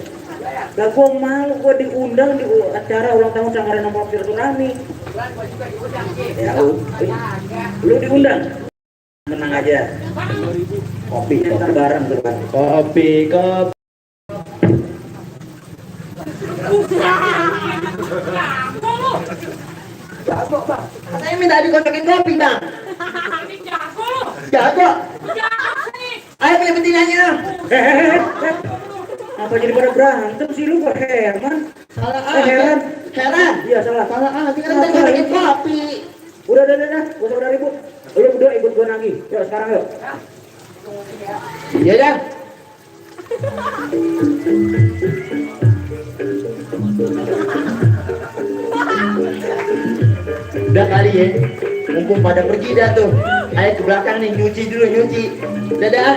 Speaker 7: Lah gua malu, gua diundang di acara ulang tahun Sanggaran Nomor Silaturahmi.
Speaker 2: Bulan gua juga diundang sih.
Speaker 7: Ya lu diundang. Tenang aja. Kopi, ntar bareng tuh kan.
Speaker 3: Kopi. Jago, Bang. Katanya minta dikocokin kopi, Bang. Jago. Ayo punya betinanya.
Speaker 7: Apa jadi pada berantem sih lu, Pak Herman?
Speaker 3: Salah
Speaker 7: Heran.
Speaker 3: Heran.
Speaker 7: Iya salah.
Speaker 3: Salah kita minta dikocokin kopi.
Speaker 7: Udah, gak usah pada ribut. Lu berdua ikut gua nagih. Yuk sekarang yuk.
Speaker 3: Iya dah. Udah kali ya. Mumpung pada pergi dah tuh. Ayo ke belakang nih, nyuci dulu, nyuci. Dadah.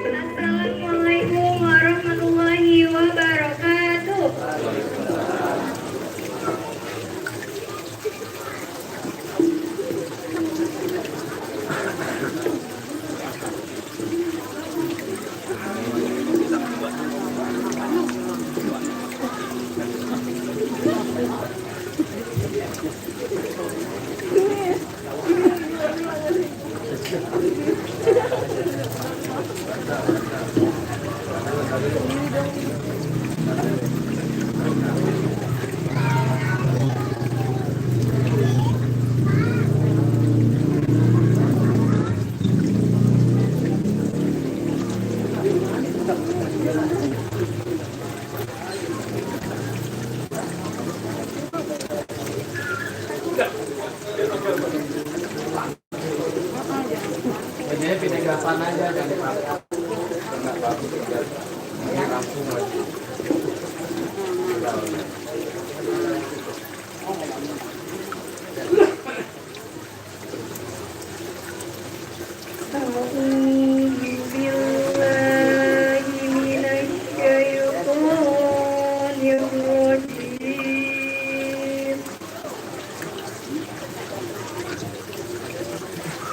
Speaker 4: Assalamualaikum warahmatullahi wabarakatuh.
Speaker 2: Jadi videografan aja kan.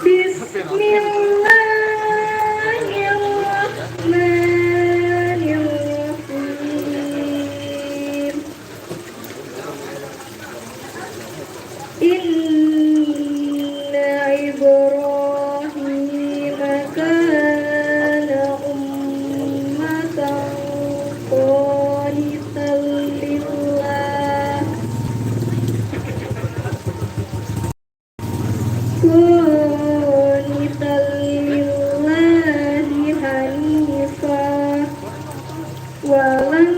Speaker 4: Bismillahirrahmanirrahim. Inna Ibrahim kana ummatan qanitan lillah qanitan lillahi hanifah wa lam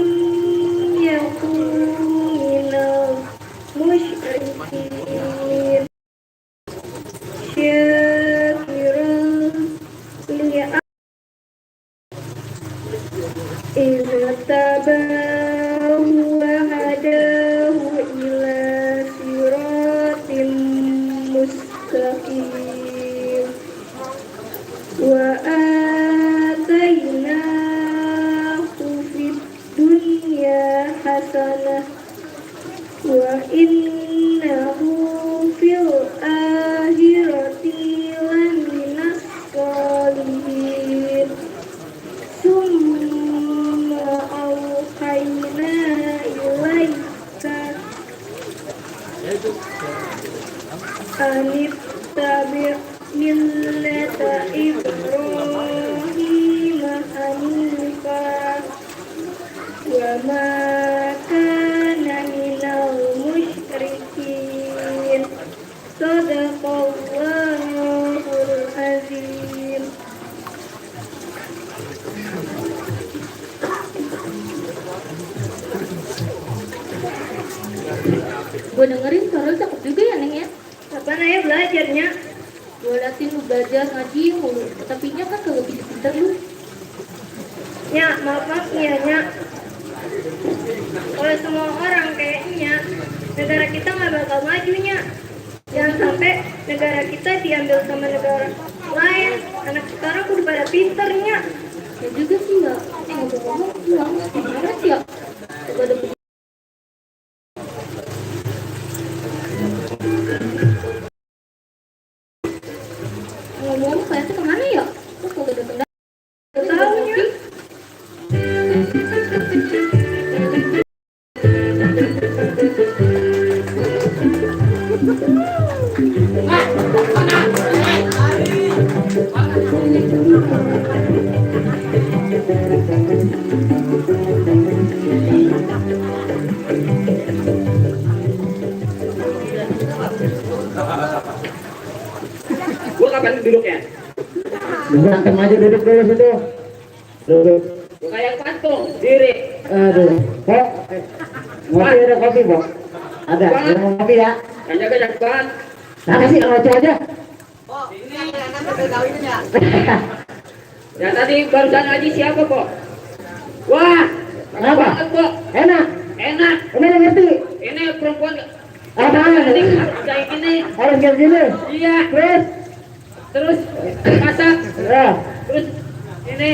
Speaker 4: yakun minal musyrikin syakiran iztabahu wa hadahu ila siratim mustaqim wa atainahu fid dunya hasanah wa innahu fil akhirati laminas sholihin summa auhayna ilaika anittabi' millata Ibrahim hanifah wa ma kana minal musyrikin. Sadaqallahul azim. Gue dengerin suara lu cakep juga ya Neng ya. Kapan ayah belajarnya? Gue liatin lu belajar ngaji mulu, tapi nya kan kagak pinter lu. Nya, maaf ya Nya. Oleh semua orang kayaknya negara kita nggak bakal majunya. Jangan sampai negara kita diambil sama negara lain. Anak sekarang udah pada pinternya. Ya juga sih ya. Ngomong-ngomong, pulang gimana sih ya? Coba ada ngomong kayaknya kemana ya? Kok kagak datang? Tahu ya.
Speaker 2: Gua kapan duduknya?
Speaker 7: Berantem aja duduk dulu situ. Duduk.
Speaker 2: Gua kayak patung, diri.
Speaker 7: Aduh. Kok? Ngopi ada kopi, Bok? Ada. Yang mau kopi ya?
Speaker 2: Kan jaga banget.
Speaker 7: Nah, kasih ngopi aja.
Speaker 2: Ya tadi barusan ngaji siapa kok? Wah,
Speaker 7: Kenapa?
Speaker 2: banget kok.
Speaker 7: Enak.
Speaker 2: Enak.
Speaker 7: Ini ngerti.
Speaker 2: Ini perempuan
Speaker 7: Apa?
Speaker 2: ini kayak gini.
Speaker 7: Harus kayak gini.
Speaker 2: Iya.
Speaker 7: Terus?
Speaker 2: Terus masak.
Speaker 7: Ya.
Speaker 2: Terus ini.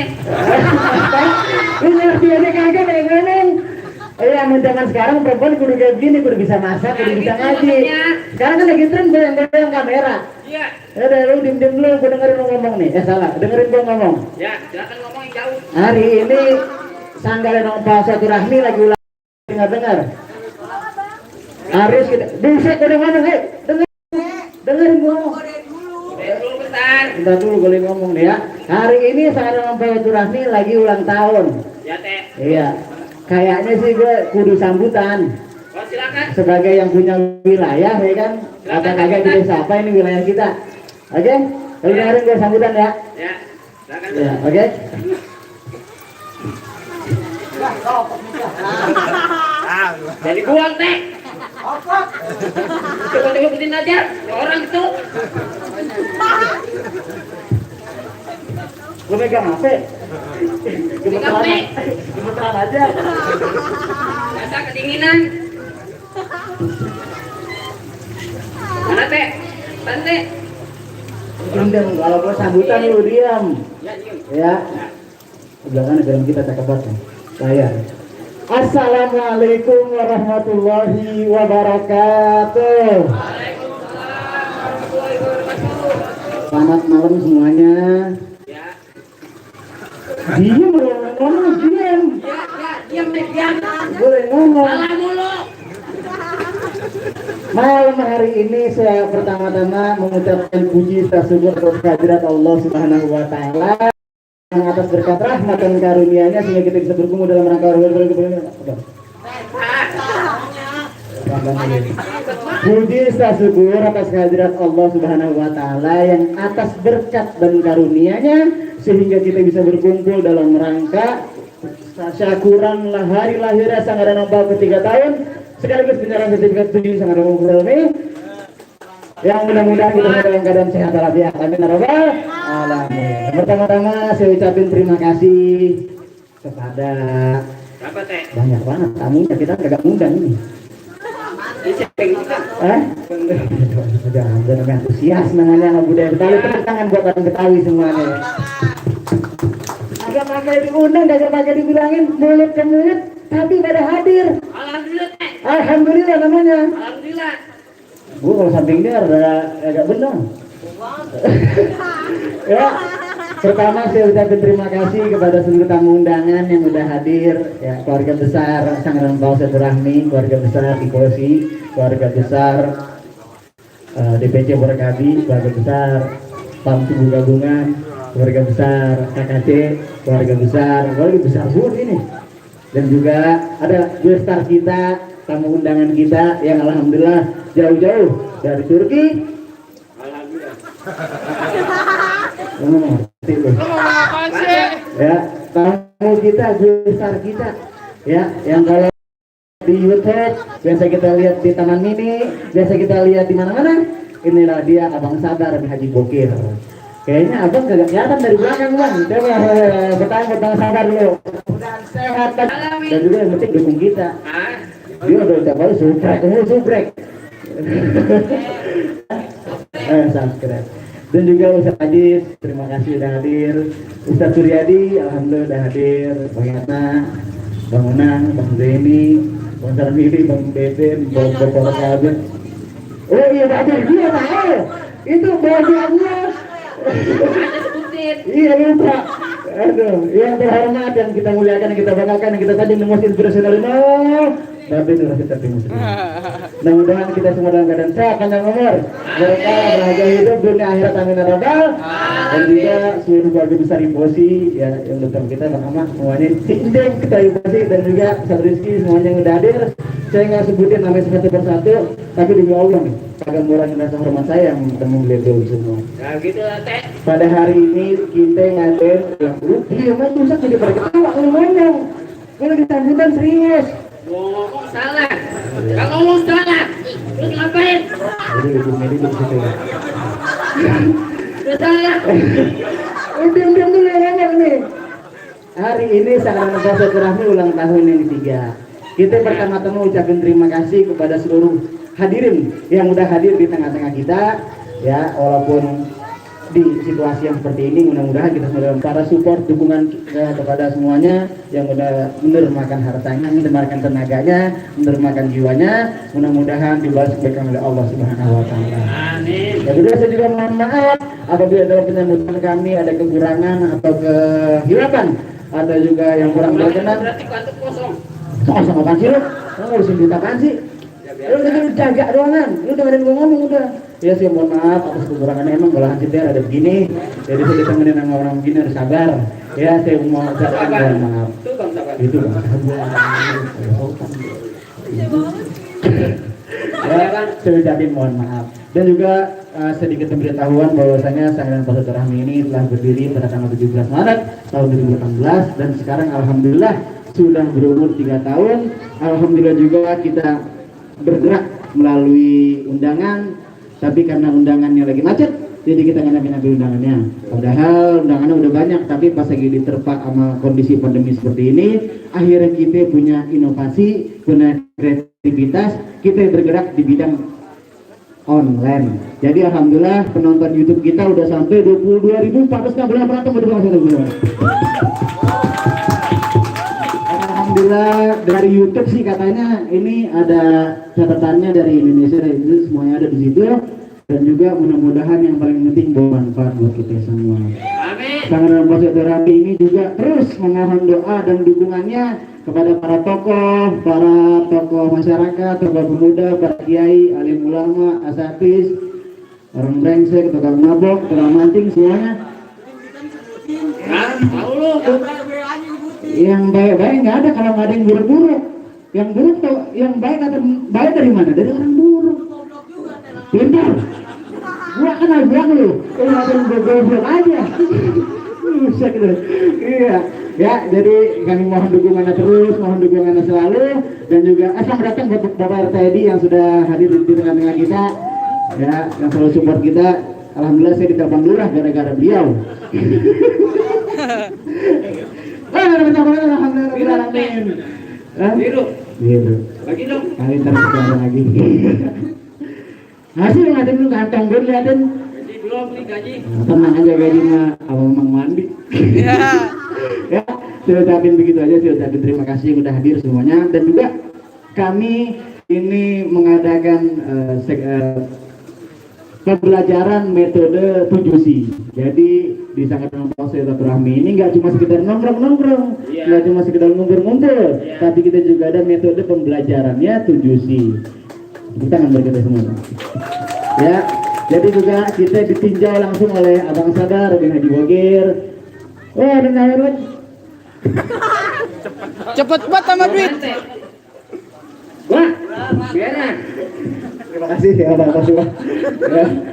Speaker 7: Lu ngerti aja kagak kayak ngomong. Yang zaman sekarang perempuan kudu kayak gini, kudu bisa masak, kudu bisa ngaji. Sekarang kan lagi tren goyang-goyang kamera.
Speaker 2: Iya.
Speaker 7: Ya udah, lu diem dulu, gue dengerin lu ngomong nih. Salah, dengerin gue ngomong.
Speaker 2: Ya, silakan ngomong yang jauh.
Speaker 7: Hari ini Sanggalan Nongpal Silaturahmi lagi ulang dengar. Harus kita, buset gue udah ngomong, dengerin gue ngomong.
Speaker 2: Dulu bentar.
Speaker 7: Bentar dulu gue lagi ngomong nih ya. Hari ini Sanggalan Nongpal Silaturahmi lagi ulang tahun.
Speaker 2: Ya teh.
Speaker 7: Iya, kayaknya sih gue kudu sambutan.
Speaker 2: Oh silakan.
Speaker 7: Sebagai yang punya wilayah ya kan, kagak di desa apa ini wilayah kita. Oke, kalau dengerin gue sambutan ya.
Speaker 2: Ya, silakan.
Speaker 7: Ya, oke.
Speaker 2: Jadi buang teh. Coba ikutin aja orang itu.
Speaker 7: Gue megang HP. Gemeteran aja.
Speaker 2: Biasa kedinginan. Mana teh? Tante.
Speaker 7: Diam, kalau gue sambutan lu diam.
Speaker 2: Ya, diem.
Speaker 7: Ya. Jangan dalam kita cakap banget. Saya. Assalamualaikum warahmatullahi wabarakatuh. Selamat malam semuanya.
Speaker 2: Ya.
Speaker 7: Diam ngomong, diam.
Speaker 2: Diam deh, diam.
Speaker 7: Boleh ngomong.
Speaker 2: Salah mulu.
Speaker 7: Malam hari ini saya pertama-tama mengucapkan puji syukur kehadirat Allah Subhanahu wa taala yang atas berkat rahmat dan karunia-Nya sehingga kita bisa berkumpul dalam rangka puji syukur atas kehadirat Allah Subhanahu wa taala yang atas berkat dan karunia-Nya sehingga kita bisa berkumpul dalam rangka tasyakuran hari lahirnya Sanggaran Nongpal ke-3 tahun sekaligus penyerahan sertifikat tujuh Sanggaran Nongpal yang mudah-mudahan kita dalam keadaan sehat walafiat. Amin ya rabbal alamin. Pertama-tama saya ucapin terima kasih kepada
Speaker 2: Apa teh?
Speaker 7: banyak banget tamunya, kita nggak ngundang ini.
Speaker 2: Ini siapa yang buka?
Speaker 7: Jangan antusias namanya sama budaya Betawi. Tepuk tangan buat orang Betawi semuanya. Agak pakai diundang, agak pakai dibilangin mulut ke mulut, tapi pada hadir.
Speaker 2: Alhamdulillah teh.
Speaker 7: Alhamdulillah namanya.
Speaker 2: Alhamdulillah.
Speaker 7: Gue kalau samping dia agak benar. Ya, pertama saya ucapkan terima kasih kepada seluruh tamu undangan yang sudah hadir, ya, keluarga besar Sanggaran Nongpal Silaturahmi, keluarga besar IPOSI, keluarga besar DPC Borakabi, keluarga besar PAM Tubuh Gabungan, keluarga besar KKC, keluarga besar buat ini. Dan juga ada gestar kita, tamu undangan kita yang alhamdulillah jauh-jauh dari Turki.
Speaker 2: Alhamdulillah.
Speaker 6: Apaan sih?
Speaker 7: Ya, tamu kita, gestar kita, ya, yang kalau di YouTube, biasa kita lihat di Taman Mini, biasa kita lihat di mana-mana. Inilah dia Abang Sabar bin Haji Bokir. Kayaknya abang kagak kelihatan dari belakang bang. Coba bertanya Bang Sabar dulu. Mudah sehat dan juga yang penting dukung kita. Dia udah tiap kali subrek. Subscribe. Dan juga Ustaz Adis, terima kasih udah hadir. Ustaz Suryadi, alhamdulillah udah hadir. Bang Yatna, Bang Unang, Bang Zeni, Bang Sarmili, Bang Beben, Bang Bapak Kabin. Oh iya, ada dia tahu. Itu bajunya. Iya lupa. Aduh, yang terhormat yang kita muliakan, yang kita banggakan, yang kita tadi most inspirational tapi itu kita terima. Mudah-mudahan kita semua dalam keadaan sehat, panjang umur, berkah, bahagia hidup dunia akhirat, amin ya rabbal. Dan juga seluruh keluarga besar Imposi ya yang dekat kita, Bang Ahmad semuanya, si Indeng kita Imposi dan juga Ustaz Rizky semuanya yang udah hadir. Saya nggak sebutin namanya satu persatu, tapi demi Allah nih, kagak ngurangin rasa hormat saya yang ketemu beliau semua.
Speaker 2: Nah gitu lah teh.
Speaker 7: Pada hari ini kita ngadain yang dia mah susah jadi pada ketawa kalau ngomong. Kalau disambutan serius.
Speaker 2: Ngomong salah. Kalau ngomong salah, lu ngapain?
Speaker 7: Jadi ibu Medi di situ ya.
Speaker 2: Udah salah.
Speaker 7: Diam dulu ya nih. Hari ini Sanggaran Silaturahmi ulang tahun yang ketiga. Kita pertama-tama ucapin terima kasih kepada seluruh hadirin yang udah hadir di tengah-tengah kita. Ya, walaupun di situasi yang seperti ini, mudah-mudahan kita semua para support dukungan kepada semuanya yang udah menermakan hartanya, menermakan tenaganya, menermakan jiwanya, mudah-mudahan dibalas kebaikan oleh Allah Subhanahu wa taala.
Speaker 2: Amin.
Speaker 7: Ya kedua saya juga mohon maaf apabila dalam penyambutan kami ada kekurangan atau kehilapan atau juga yang kurang berkenan.
Speaker 2: Berarti kantuk kosong.
Speaker 7: Kosong apaan sih lu? Lu ngurusin duit apaan sih? Lu udah jaga doangan, lu dengerin gua ngomong udah. Ya saya mohon maaf atas kekurangannya, emang belahan kita ada begini. Jadi saya ditemenin sama orang begini harus sabar. Ya saya mau ucapkan mohon maaf.
Speaker 2: Itu Bang Sabar.
Speaker 7: Itu Bang Sabar. Ya, saya ucapin mohon maaf. Dan juga sedikit pemberitahuan bahwasanya Sanggaran Silaturahmi ini telah berdiri pada tanggal 17 Maret tahun 2018 dan sekarang alhamdulillah sudah berumur 3 tahun. Alhamdulillah juga kita bergerak melalui undangan, tapi karena undangannya lagi macet, jadi kita nggak ngambil undangannya. Padahal undangannya udah banyak, tapi pas lagi diterpa sama kondisi pandemi seperti ini, akhirnya kita punya inovasi, punya kreativitas, kita bergerak di bidang online. Jadi alhamdulillah penonton YouTube kita udah sampai 22.400 penonton berdua. Alhamdulillah dari YouTube sih katanya ini ada catatannya dari Indonesia itu semuanya ada di situ dan juga mudah-mudahan yang paling penting bermanfaat buat kita semua.
Speaker 2: Amin.
Speaker 7: Sanggaran Silaturahmi ini juga terus memohon doa dan dukungannya kepada para tokoh masyarakat, tokoh pemuda, para kiai, alim ulama, asatidz, orang brengsek, tukang mabok, tukang mancing semuanya.
Speaker 2: Tahu lu.
Speaker 7: Yang baik-baik nggak ada kalau nggak ada yang buruk-buruk. Yang buruk tuh, yang baik atau baik dari mana? Dari orang buruk. Pintar. Gua kenal bilang lu, kalau ada yang goblok aja. Bisa gitu. Iya. Ya, jadi kami mohon dukungannya terus, mohon dukungannya selalu dan juga selamat datang buat Bapak RTD yang sudah hadir di tengah-tengah kita. Ya, yang selalu support kita. Alhamdulillah saya diterbang lurah gara-gara beliau. Alhamdulillah.
Speaker 2: Biru.
Speaker 7: Biru.
Speaker 2: Bagi dong.
Speaker 7: Kali ntar sekarang lagi. Hasil ngatain lu ganteng gue liatin.
Speaker 2: Gaji belum nih gaji.
Speaker 7: Tenang aja gaji mah abang Mang Mandi. Ya, saya ucapin begitu aja. Saya ucapin terima kasih yang udah hadir semuanya dan juga kami ini mengadakan pembelajaran metode 7C. Jadi di Sanggaran Silaturahmi ini nggak cuma sekedar nongkrong-nongkrong, nggak cuma sekedar ngumpul-ngumpul, tapi kita juga ada metode pembelajarannya 7C. Kita tangan berkata semua. Ya, jadi juga kita ditinjau langsung oleh Abang Sabar bin Haji Bokir. Oh, ada nyawer lagi.
Speaker 2: Cepet banget sama duit.
Speaker 7: Wah, biaran. Terima kasih ya Pak Kasih. Ya.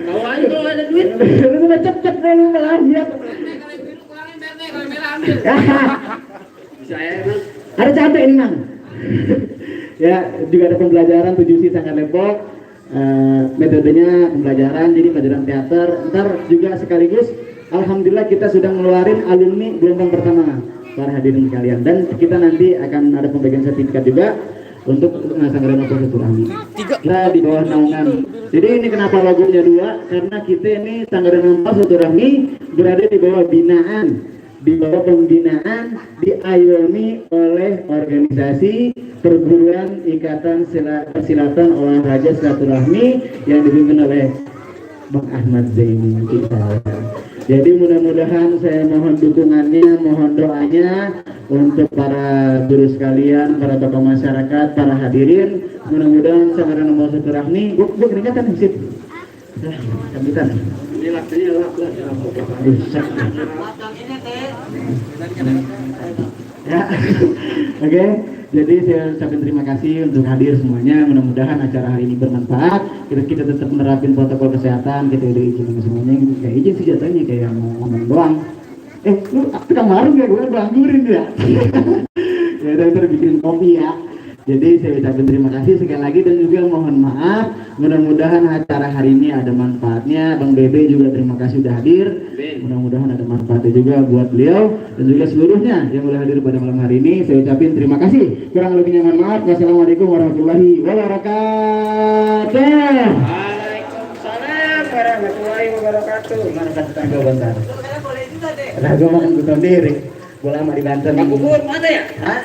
Speaker 2: Kau aja kalau ada duit.
Speaker 7: Lu udah cepet dulu melahir.
Speaker 2: Bisa ya, Bang.
Speaker 7: Ada capek ini Mang. Ya, juga ada pembelajaran 7 Sanggar Depok. Metodenya pembelajaran, jadi pelajaran teater. Ntar juga sekaligus, alhamdulillah kita sudah ngeluarin alumni gelombang pertama para hadirin sekalian. Dan kita nanti akan ada pembagian sertifikat juga untuk Sanggar Depok Silaturahmi. Kita di bawah naungan. Jadi ini kenapa logonya 2? Karena kita ini Sanggar Depok Silaturahmi berada di bawah binaan, di bawah pembinaan, diayomi oleh organisasi Perguruan Ikatan Persilatan Olahraga Silaturahmi yang dipimpin oleh Bang Ahmad Zaini kita. Jadi mudah-mudahan saya mohon dukungannya, mohon doanya untuk para guru sekalian, para tokoh masyarakat, para hadirin. Mudah-mudahan Sanggar Depok Silaturahmi, gue keringatan sip. Sambutan. Ya, oke. Jadi saya ucapkan terima kasih untuk hadir semuanya. Mudah-mudahan acara hari ini bermanfaat. Kita tetap menerapin protokol kesehatan. Kita udah izin semuanya. Kayak izin sih jatuhnya kayak mau ngomong doang. Lu tukang warung ya, gue anggurin ya. Ya udah ntar bikin kopi ya. Jadi saya ucapkan terima kasih sekali lagi dan juga mohon maaf. Mudah-mudahan acara hari ini ada manfaatnya. Bang Bebe juga terima kasih sudah hadir. Mudah-mudahan ada manfaatnya juga buat beliau dan juga seluruhnya yang sudah hadir pada malam hari ini. Saya ucapin terima kasih. Kurang lebihnya mohon maaf. Wassalamualaikum warahmatullahi wabarakatuh.
Speaker 2: Waalaikumsalam warahmatullahi wabarakatuh.
Speaker 7: Mana kan tetangga bentar. Nah, gue makan gue sendiri. Gue lama di Banten.
Speaker 2: Pak Bubur, mana ya?
Speaker 7: Hah?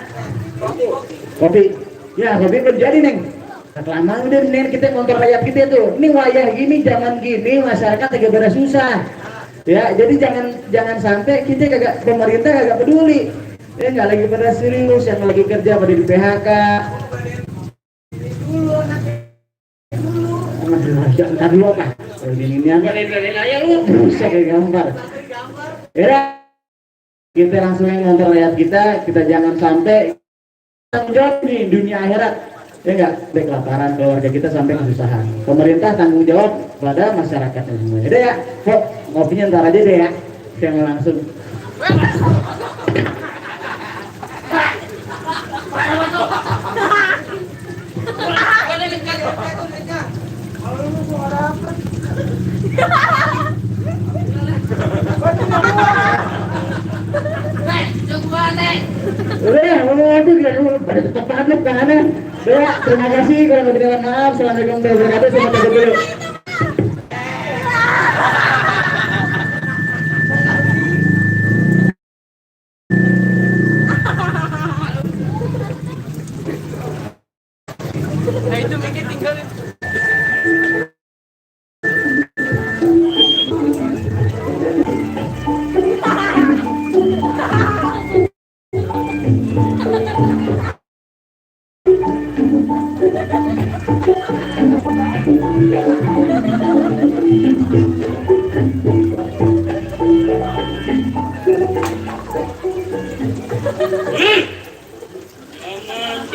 Speaker 7: Kopi. Ya, kopi belum jadi, Neng. Lama udah nih kita ngontor rakyat kita tuh. Ini wayah gini, zaman gini masyarakat agak pada susah. Ya, jadi jangan sampai kita pemerintah kagak peduli. Ya nggak lagi pada serius, yang lagi kerja pada di PHK. Ntar dulu apa? Ini
Speaker 2: aja lu.
Speaker 7: Bisa kayak gambar. Ya, kita langsung ngontor rakyat kita jangan sampai tanggung jawab nih dunia akhirat. Ya enggak, baik kelaparan keluarga kita sampai kesusahan. Pemerintah tanggung jawab pada masyarakatnya semua. Udah ya, kok ngopinya ntar aja deh ya. Saya mau langsung. Udah, ngomong aja pada tetap padat kan. Ya, terima kasih. Kalau mau terima maaf. Assalamualaikum warahmatullahi wabarakatuh. Saya mau dulu.
Speaker 2: Nah itu mikir tinggal.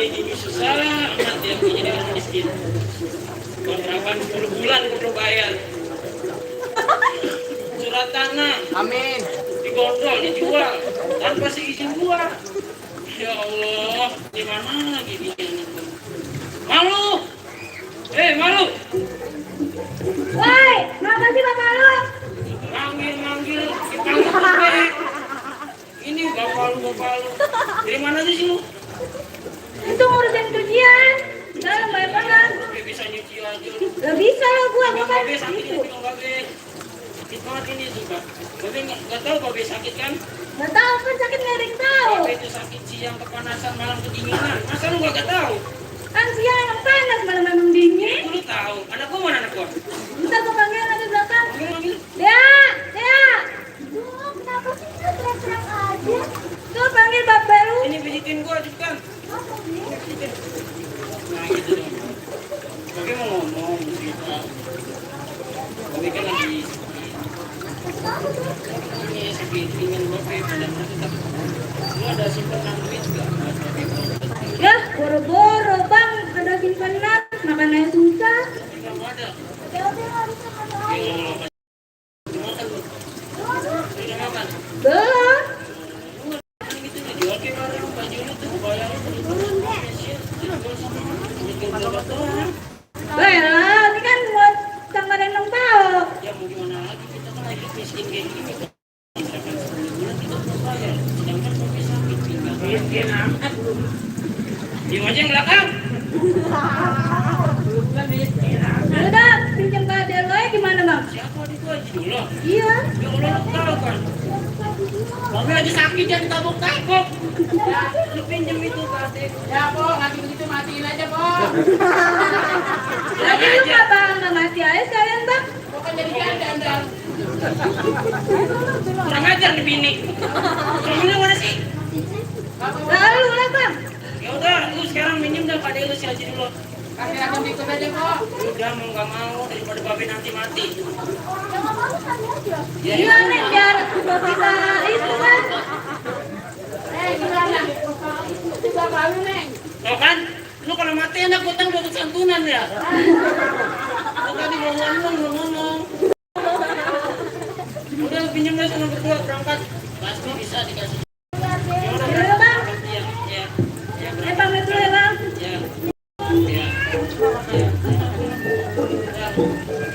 Speaker 2: Ini susah amat dia punya dengan miskin. Kontrakan 10 bulan perlu bayar. Surat tanah, amin. Digondol, dijual tanpa seizin gua. Ya Allah, di mana lagi dia itu? Malu, malu.
Speaker 4: Woi, kenapa sih Pak Malu?
Speaker 2: Manggil, dipanggil. Ini bapak lu. Dari mana sih lu?
Speaker 4: Itu ngurusin kerjaan. Dalam banyak banget.
Speaker 2: Gak bisa nyuci aja lu.
Speaker 4: Gak bisa lah gua kan
Speaker 2: Babe sakit
Speaker 4: gitu.
Speaker 2: ini, Babe. Sakit banget ini juga. Babe nggak tahu Babe sakit kan?
Speaker 4: Gak tahu kan sakit nggak ada yang tahu.
Speaker 2: Babe itu sakit siang kepanasan, malam kedinginan. Masa lu gak tahu?
Speaker 4: Kan siang emang panas, malam emang dingin.
Speaker 2: Lu tahu. Anak gua mana anak gua?
Speaker 4: Bisa gua panggil nanti belakang.
Speaker 2: Manggil.
Speaker 4: Dea. Duh, kenapa sih nggak teriak-teriak aja? Tuh panggil Bapak baru.
Speaker 2: Ini pijitin gua cepetan. Nah gitu dong. Babe mau ngomong cerita. Babe kan lagi ini sakit ingin Babe benar-benar tetap. Lu ada simpenan duit nggak?
Speaker 4: Ya, boro-boro bang, ada simpanan, makanannya susah.
Speaker 2: Nggak ada.
Speaker 4: Ya udah harusnya makan aja.
Speaker 2: Makan lu. Udah makan.
Speaker 4: Belum.
Speaker 2: Gitu jual ke barang baju lu tuh bayar lu. aja yang belakang.
Speaker 4: Udah, pinjam ke adek lo ya gimana bang?
Speaker 2: Siapa di gua dulu?
Speaker 4: Iya.
Speaker 2: Ya Allah lu tahu kan. Mami lagi sakit jangan tabok-tabok. Ya, lu pinjam itu ke adek. Ya, Pok, nanti begitu matiin aja, Pok.
Speaker 4: Lagi lu nggak mati aja sekalian bang?
Speaker 2: Pokoknya jadi janda. Kurang ajar nih bini. Suaminya mana sih?
Speaker 4: Lalu lah bang.
Speaker 2: Ya udah, lu sekarang minjem dah pada lu si Haji dulu. Kasih akan ikut aja kok. Udah mau nggak mau daripada babe nanti mati. Ya,
Speaker 4: Iya nih biar kita itu kan.
Speaker 2: gimana? Bisa baru neng. Tuh kan, lu kalau mati enak utang buat santunan ya. Lu tadi ngomong. Udah pinjam dah sama berdua berangkat. Pasti bisa dikasih.
Speaker 4: Iya bang.
Speaker 2: Iya.
Speaker 4: Pamit dulu ya bang.
Speaker 2: Iya.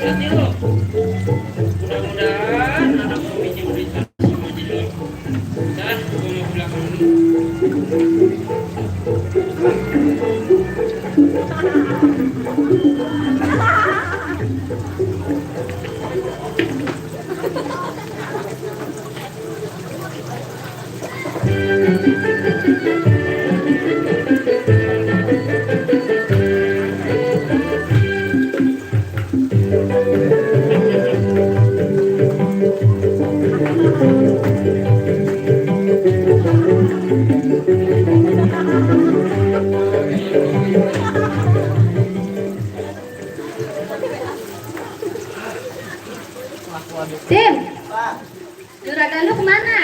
Speaker 2: Hati lo. Mudah-mudahan anak mau pinjam duit sama aja dulu. Dah, gua mau belakang dulu.
Speaker 4: Tim,
Speaker 5: Pak,
Speaker 4: juragan lu kemana?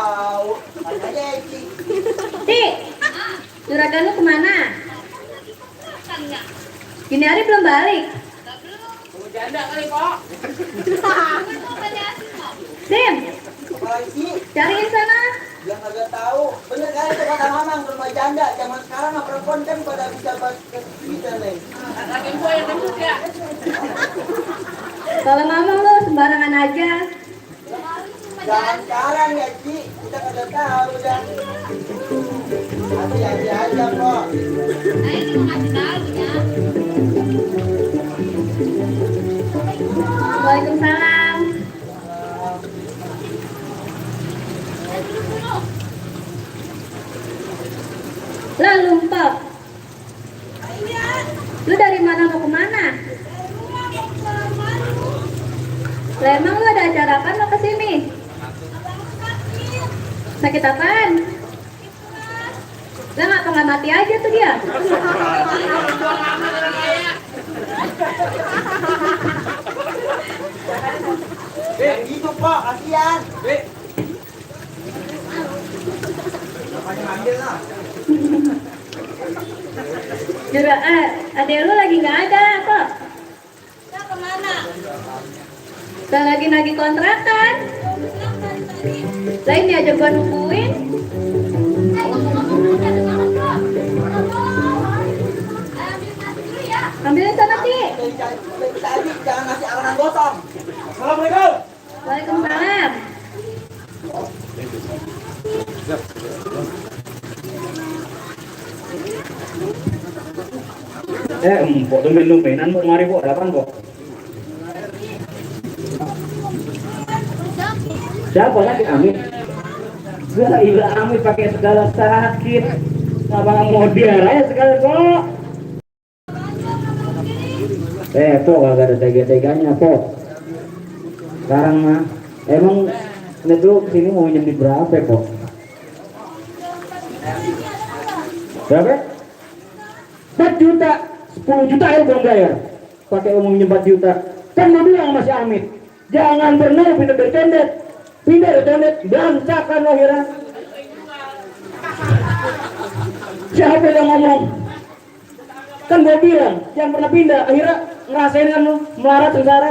Speaker 5: tahu. Tanya aja, Eci.
Speaker 4: Ti, juragan lu kemana? Gini hari belum balik.
Speaker 2: Tunggu janda kali, Pok.
Speaker 4: Tim,
Speaker 5: Kalau Eci,
Speaker 4: cariin sana.
Speaker 5: dia kagak tahu. Bener kali itu kata Mamang rumah janda. Zaman sekarang mah perempuan kan pada bisa bisa nih.
Speaker 2: Lagi gua yang nembus ya.
Speaker 4: Kalau ngomong lu sembarangan aja.
Speaker 5: Jangan sekarang ya, Ci. Kita kagak tahu dah. Hati-hati aja kok.
Speaker 4: Waalaikumsalam. Lah lumpur. Lu dari mana mau kemana? Lah emang lu ada acara apa mau kesini? Sakit apaan? Lah nggak mati aja tuh dia.
Speaker 5: Yang gitu kok, kasihan. Makanya ambil lah.
Speaker 4: Jura, adek lu lagi nggak ada kok. Kita lagi nagih kontrakan. Lain aja gua nungguin. Ambilin sana Ti.
Speaker 5: Dari tadi jangan ngasih awanan gotong. Assalamualaikum.
Speaker 4: Waalaikumsalam.
Speaker 7: Empok tumben-tumbenan bu, mari bu, ada apaan bu? Siapa sakit Amit? Gila Amit pakai segala sakit. Abang mau diarah sekali kok. Pok gak ada tega-teganya Pok. Sekarang mah emang lihat dulu kesini mau minjem di berapa Pok? Berapa? 4 juta, 10 juta ya belum bayar. Pakai umum minjem 4 juta. Kan gue bilang sama si Amit, jangan pernah pindah dari tendet. Pindah dari tendet, berantakan akhirnya. Siapa yang ngomong? Kan gue bilang, jangan pernah pindah. Akhirnya ngerasain kan lu, melarat sengsara.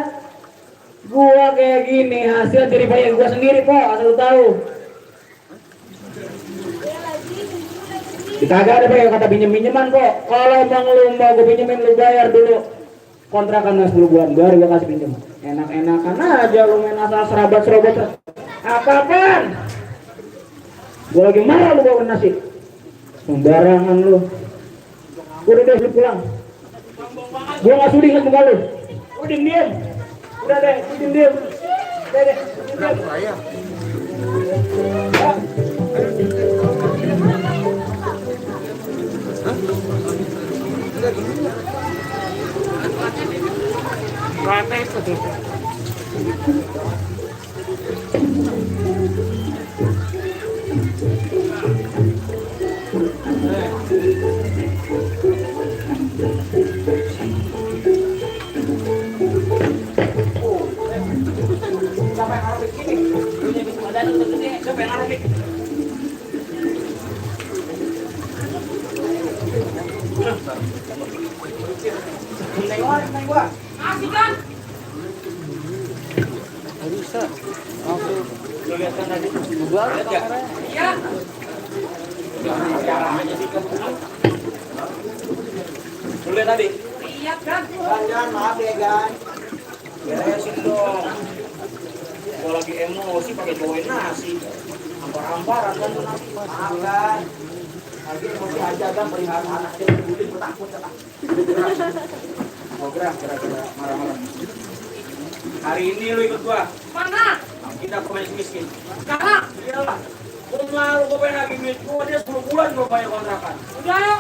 Speaker 7: Gua kayak gini, hasil dari bayar gua sendiri Pok, asal lu tahu. Kagak ada Pak kata pinjem-pinjeman kok. Kalau emang lu mau gue pinjemin lu bayar dulu kontrakan 10 bulan baru gue kasih pinjem. Enak-enakan aja lu main asal serabat-serabat. Apa-apaan? Gue lagi marah lu bawa nasi. Sembarangan lu. Udah deh, lu pulang. Gua nggak sudi ingat muka lu. Lu diem. Udah deh, lu diem. Udah deh, diem.
Speaker 2: Siapa yang Arabik ini? Lu nyebut badan untuk gede. Siapa yang Arabik? Neng gua. Asik kan? Lu lihat kan tadi? Gua lihat enggak? Iya. Lu lihat tadi? Lihat kan?
Speaker 5: Jangan maaf ya Gan.
Speaker 7: Beresin dong. Gua lagi emosi pakai bawain nasi. Hampar-hamparan kan tuh nasi.
Speaker 5: Maaf Gan. Lagi emosi aja Gan perihal anak dia berbully takut ya.
Speaker 7: Mau gerak marah-marah.
Speaker 2: Hari ini lu ikut gua. Mana? Kita ke miskin. Sekarang? Iyalah. Gua malu, gua pengen lagi duit gua, dia 10 bulan gua bayar kontrakan. Udah yuk.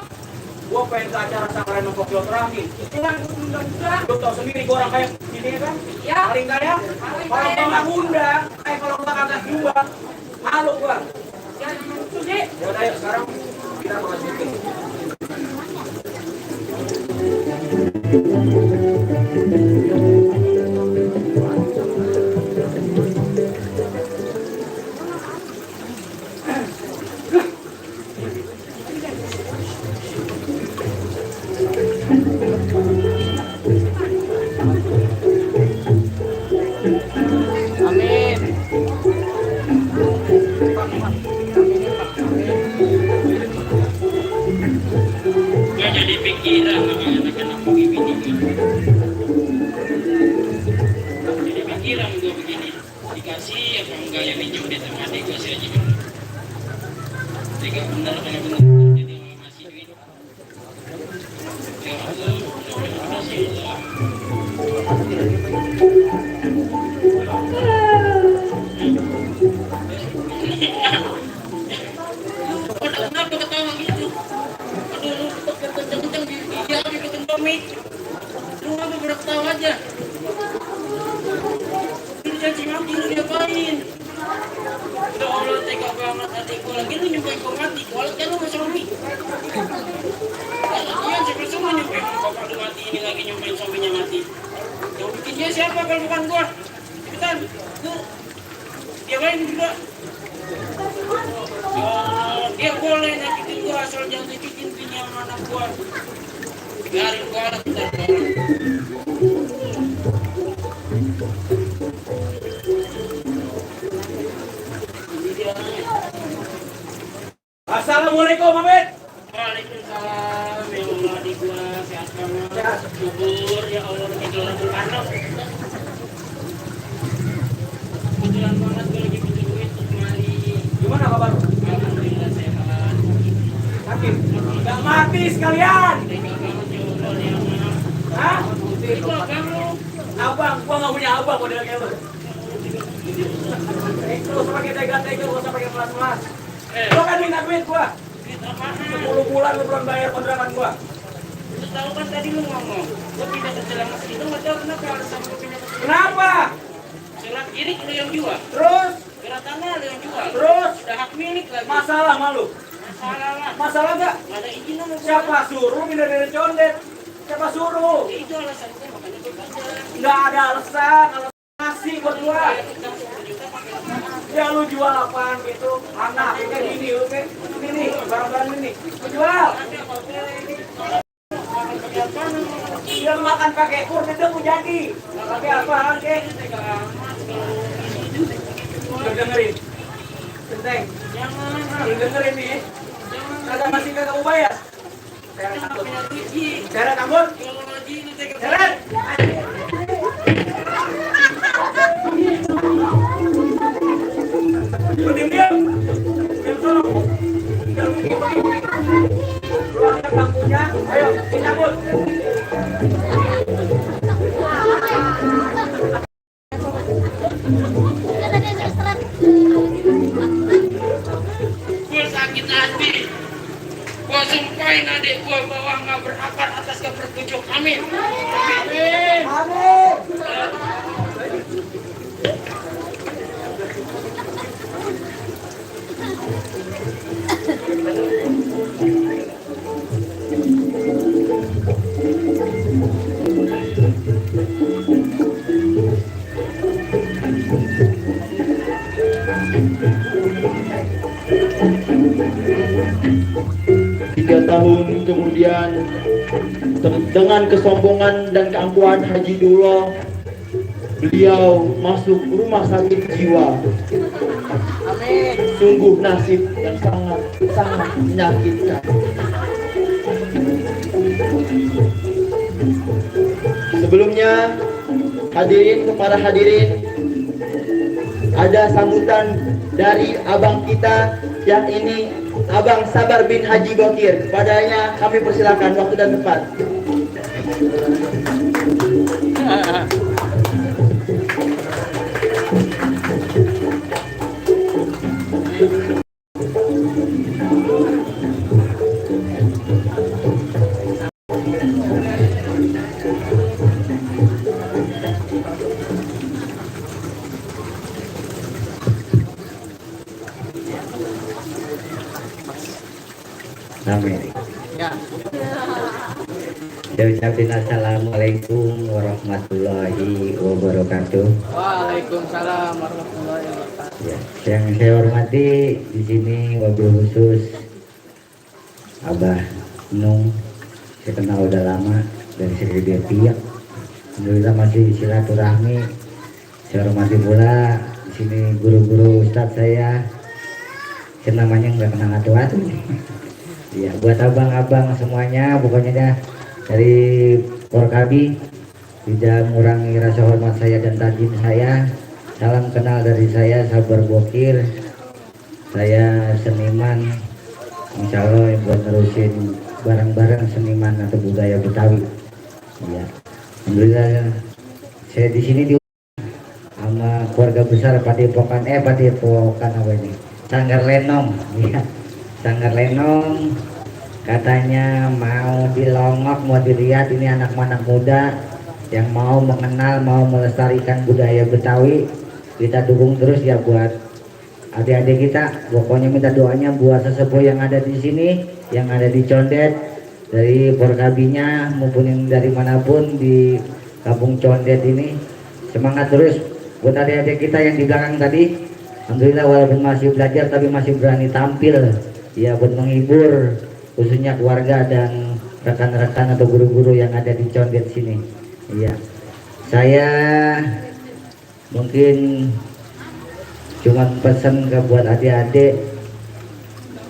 Speaker 2: Gua pengen ke acara samaran untuk silaturahmi. Jangan udah. Lu tau sendiri gua orang kaya gini kan? Iya. Paling kaya. Kalau gua nggak undang, kalau gua kagak jual, malu gua. Jangan lucu sih. Udah yuk sekarang kita makan miskin.
Speaker 8: Gak jadi pikiran sama anak-anak begini. Jadi pikiran gue begini. Dikasih apa enggak yang dijodoh sama adik gue sih aja. Tiga bener kalau bener jadi masih duit. Ya Allah, kasih Allah. Kenapa ketawa gitu? Aduh, lu kenceng-kenceng dia bikin komik. Lu ngapa pada ketawa aja? Lu janji mati, lu diapain? Udah Allah tega banget adik gua lagi, lu nyumpain gua mati. Walau kan lu gak suami. Iya, siapa semua nyumpain bapak lu mati, ini lagi nyumpain suaminya mati. Yang bikin dia siapa kalau bukan gua? Cepetan, lu. Dia lain juga. Oh, dia boleh nyakitin gua asal jangan dibikin bini sama anak gua. Biarin gua anak bentar.
Speaker 2: Assalamualaikum, Abed.
Speaker 8: Waalaikumsalam. Ya Allah, adik gua sehat banget. Syukur ya Allah jadi orang berkandang. Kebetulan banget gua lagi butuh duit untuk kemari.
Speaker 2: Gimana kabar?
Speaker 8: Alhamdulillah sehat.
Speaker 2: Sakit? Gak mati sekalian.
Speaker 8: Tega banget ya Allah, ya maaf.
Speaker 2: Hah?
Speaker 8: Itu abang lu.
Speaker 2: Abang, gua gak punya abang model kayak lu. Terus pakai tega-tega, gua usah pakai pelas-pelas. Lu kan minta duit gua.
Speaker 8: Duit apaan?
Speaker 2: 10 bulan lu belum bayar kontrakan gua.
Speaker 8: Lu tahu kan tadi lu ngomong, gua pindah ke Cilamas itu nggak tahu kenapa alasan gua pindah ke Cilamas.
Speaker 2: Kenapa?
Speaker 8: Selat kiri lu yang jual,
Speaker 2: Terus?
Speaker 8: gerak tanah lu yang jual.
Speaker 2: Terus?
Speaker 8: Udah hak milik lagi.
Speaker 2: Masalah malu?
Speaker 8: Masalah lah.
Speaker 2: Masalah gak?
Speaker 8: Nggak ada izin sama gua.
Speaker 2: Siapa suruh pindah dari condet? Siapa suruh?
Speaker 8: Ya, itu alasan gua makanya gua pindah.
Speaker 2: Nggak ada alasan ngasih buat gua.
Speaker 8: Saya utang 10 juta pakai apa?
Speaker 2: Ya lu jual apaan gitu? Anak kayak gini lu kayak ini barang-barang ini. Lu jual.
Speaker 8: Tapi apa boleh ini? Makan pakai apaan?
Speaker 2: Dia makan pakai kur itu mau jadi. Nggak pakai apaan kek?
Speaker 8: Tega amat kalau ini.
Speaker 2: Udah dengerin. Centeng.
Speaker 8: Jangan.
Speaker 2: Lu dengerin nih. Kagak masih kagak mau bayar. Seret
Speaker 8: Kita nggak
Speaker 2: takut.
Speaker 8: punya duit, Ji.
Speaker 2: Seret takut.
Speaker 8: Kalau lagi lu tega
Speaker 2: Seret. Diam. Diam sono. Lu ada bangkunya. Ayo.
Speaker 3: Tiga tahun kemudian, dengan kesombongan dan keangkuhan Haji Dullah, beliau masuk rumah sakit jiwa. Sungguh nasib yang sangat menyakitkan. Sebelumnya, para hadirin, ada sambutan dari abang kita yang ini, Abang Sabar bin Haji Gokir. Padanya kami persilakan waktu dan tempat.
Speaker 9: Amin. Saya ucapin assalamualaikum warahmatullahi wabarakatuh.
Speaker 2: Waalaikumsalam warahmatullahi wabarakatuh.
Speaker 9: Ya, yang saya hormati di sini wabil khusus Abah Nung, saya kenal udah lama dari Sri Pihak. Alhamdulillah masih silaturahmi. Saya hormati pula di sini guru-guru ustadz saya namanya nggak kenal atu-atu. Iya, buat abang-abang semuanya, pokoknya dah dari Porkabi tidak mengurangi rasa hormat saya dan tajim saya. Salam kenal dari saya, Sabar Bokir. Saya seniman, insya Allah buat nerusin barang-barang seniman atau budaya Betawi. Iya, alhamdulillah saya di sini di sama keluarga besar Padepokan apa ini? Sanggar Lenong, iya. Sanggar Lenong katanya mau dilongok, mau dilihat ini anak-anak muda yang mau mengenal, mau melestarikan budaya Betawi. Kita dukung terus ya buat adik-adik kita. Pokoknya minta doanya buat sesepuh yang ada di sini, yang ada di Condet, dari Porkabinya maupun yang dari manapun di Kampung Condet ini. Semangat terus buat adik-adik kita yang di belakang tadi. Alhamdulillah walaupun masih belajar tapi masih berani tampil. Ya, buat menghibur khususnya keluarga dan rekan-rekan atau guru-guru yang ada di Condet sini. Iya, saya mungkin cuma pesan ke buat adik-adik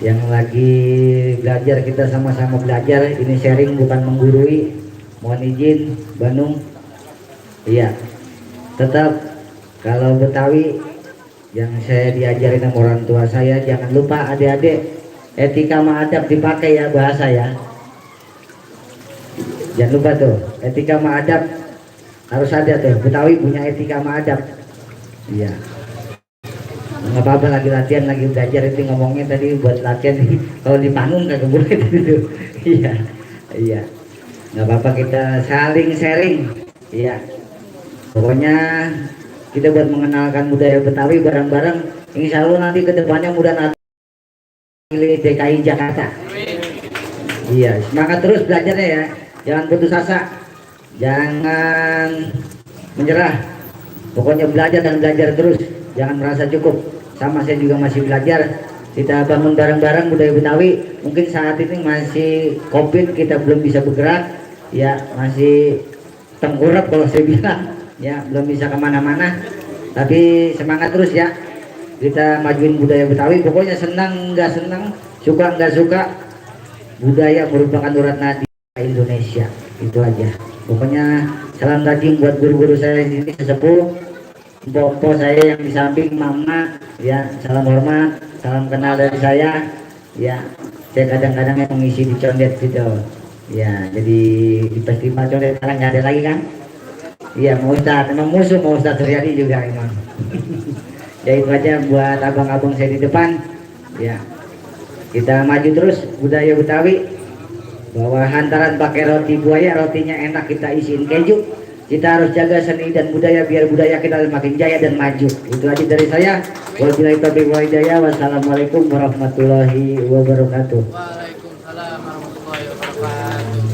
Speaker 9: yang lagi belajar, kita sama-sama belajar. Ini sharing bukan menggurui. Mohon izin, Bandung. Iya, tetap kalau Betawi yang saya diajarin sama orang tua saya, jangan lupa adik-adik etika sama adab dipakai ya, bahasa ya. Jangan lupa tuh, etika sama adab harus ada tuh. Betawi punya etika sama adab. Iya. Nggak apa-apa lagi latihan, lagi belajar itu ngomongnya tadi buat latihan. Kalau di panggung kagak boleh gitu. Iya. Iya. Nggak apa-apa, kita saling sharing. Iya. Pokoknya kita buat mengenalkan budaya Betawi bareng-bareng. Insya Allah nanti kedepannya mudah DKI Jakarta. Iya, semangat terus belajarnya ya, jangan putus asa, jangan menyerah. Pokoknya belajar dan belajar terus, jangan merasa cukup. Sama saya juga masih belajar. Kita bangun bareng-bareng budaya Betawi. Mungkin saat ini masih COVID, kita belum bisa bergerak, ya masih tengkurap kalau saya bilang, ya belum bisa kemana-mana. Tapi semangat terus ya. Kita majuin budaya Betawi. Pokoknya senang nggak senang, suka nggak suka, budaya merupakan urat nadi Indonesia. Itu aja. Pokoknya salam tajim buat guru-guru saya di sini, sesepuh, Bopo saya yang di samping, mama, ya salam hormat, salam kenal dari saya. Ya, saya kadang-kadang yang mengisi di Condet gitu. Ya, jadi di festival Condet sekarang nggak ada lagi kan? Iya, mau Ustadz, emang musuh mau Ustadz Suryadi juga emang. Ya itu aja buat abang-abang saya di depan. Ya, kita maju terus budaya Betawi. Bahwa hantaran pakai roti buaya, rotinya enak kita isiin keju. Kita harus jaga seni dan budaya biar budaya kita makin jaya dan maju. Itu aja dari saya. Wabillahi taufiq wal hidayah. Wassalamualaikum warahmatullahi wabarakatuh.
Speaker 2: Waalaikumsalam warahmatullahi wabarakatuh.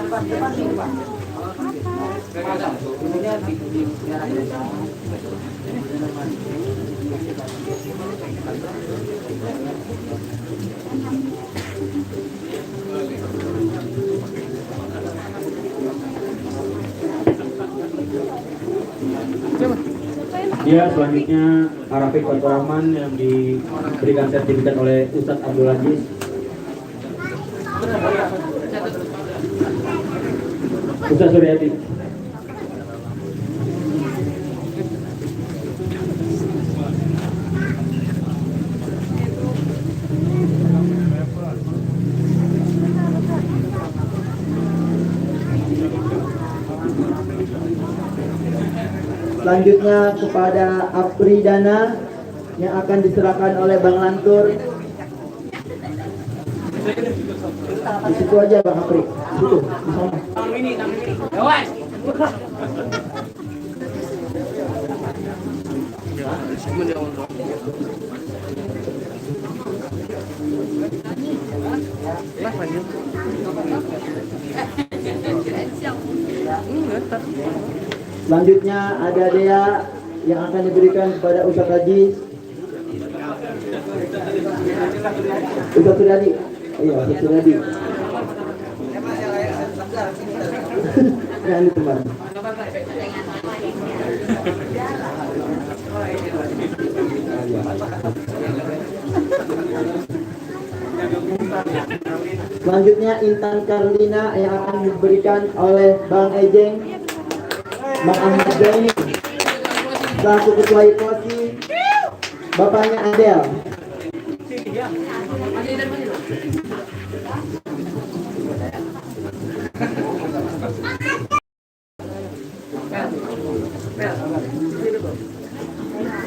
Speaker 5: depan sini, Pak.
Speaker 7: Ya, selanjutnya Arafik Fatur Rahman yang diberikan sertifikat oleh Ustadz Abdul Aziz. Ustadz Suryati.
Speaker 3: Selanjutnya kepada Apridana yang akan diserahkan oleh Bang Lantur. Di situ aja Bang Apri. Di situ, di sana.
Speaker 2: Awas.
Speaker 3: Selanjutnya ada Dea yang akan diberikan kepada Ustadz Haji. Ustadz Sudadi. Iya, Ustadz Sudadi. Yang itu Bang. Selanjutnya Intan Karlina yang akan diberikan oleh Bang Ejeng, Bang Ahmad Zaini selaku ketua IPOSI, bapaknya Adel.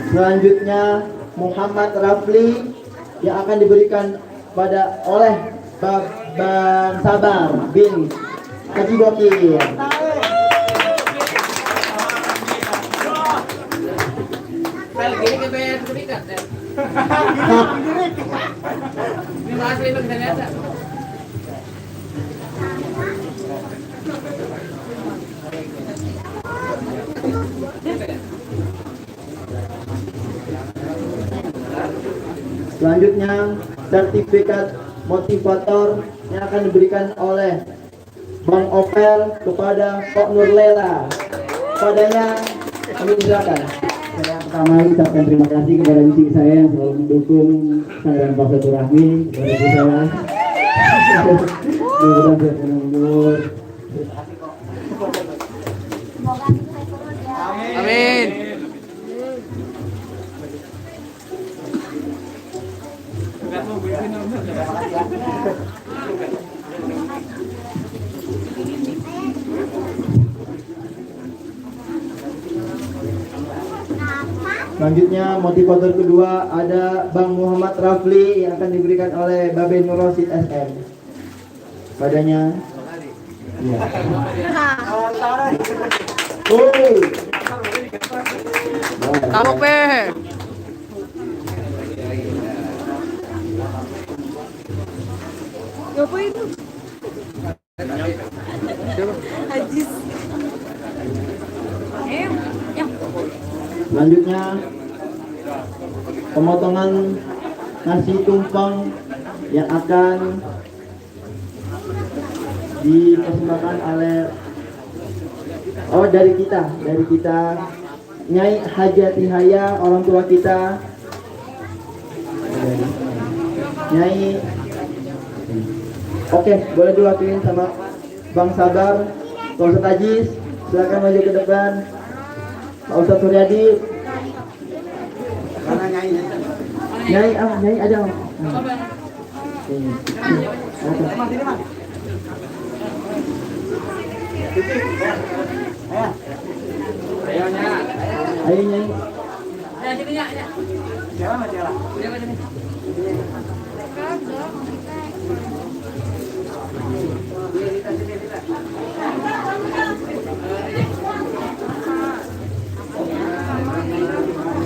Speaker 3: Selanjutnya Muhammad Rafli yang akan diberikan oleh Bang Sabar bin Haji Bokir.
Speaker 2: Gini ke bayar sertifikat ya. Ini masih itu kita lihat.
Speaker 3: Selanjutnya sertifikat motivator yang akan diberikan oleh Bang Opel kepada Pak Nurlela. Padanya kami silakan.
Speaker 9: Saya pertama ucapkan terima kasih kepada misi saya yang selalu mendukung saya dan Pak Silaturahmi kepada saya. Mudah-mudahan saya umur.
Speaker 2: Amin.
Speaker 3: Selanjutnya motivator kedua ada Bang Muhammad Rafli yang akan diberikan oleh Babe Nurosid SM. Padanya. Ya.
Speaker 2: Taruh pe. Ngapain itu? Hajis.
Speaker 3: Selanjutnya pemotongan nasi tumpeng yang akan dipersembahkan oleh dari kita Nyai Hajati Haya, orang tua kita. Nyai, oke, boleh diwakilin sama Bang Sabar. Pak Ustadz Ajis, silakan maju ke depan. Pak Ustadz Suryadi.
Speaker 5: Mana Nyai?
Speaker 3: Nyai ada. Ayo Nyai.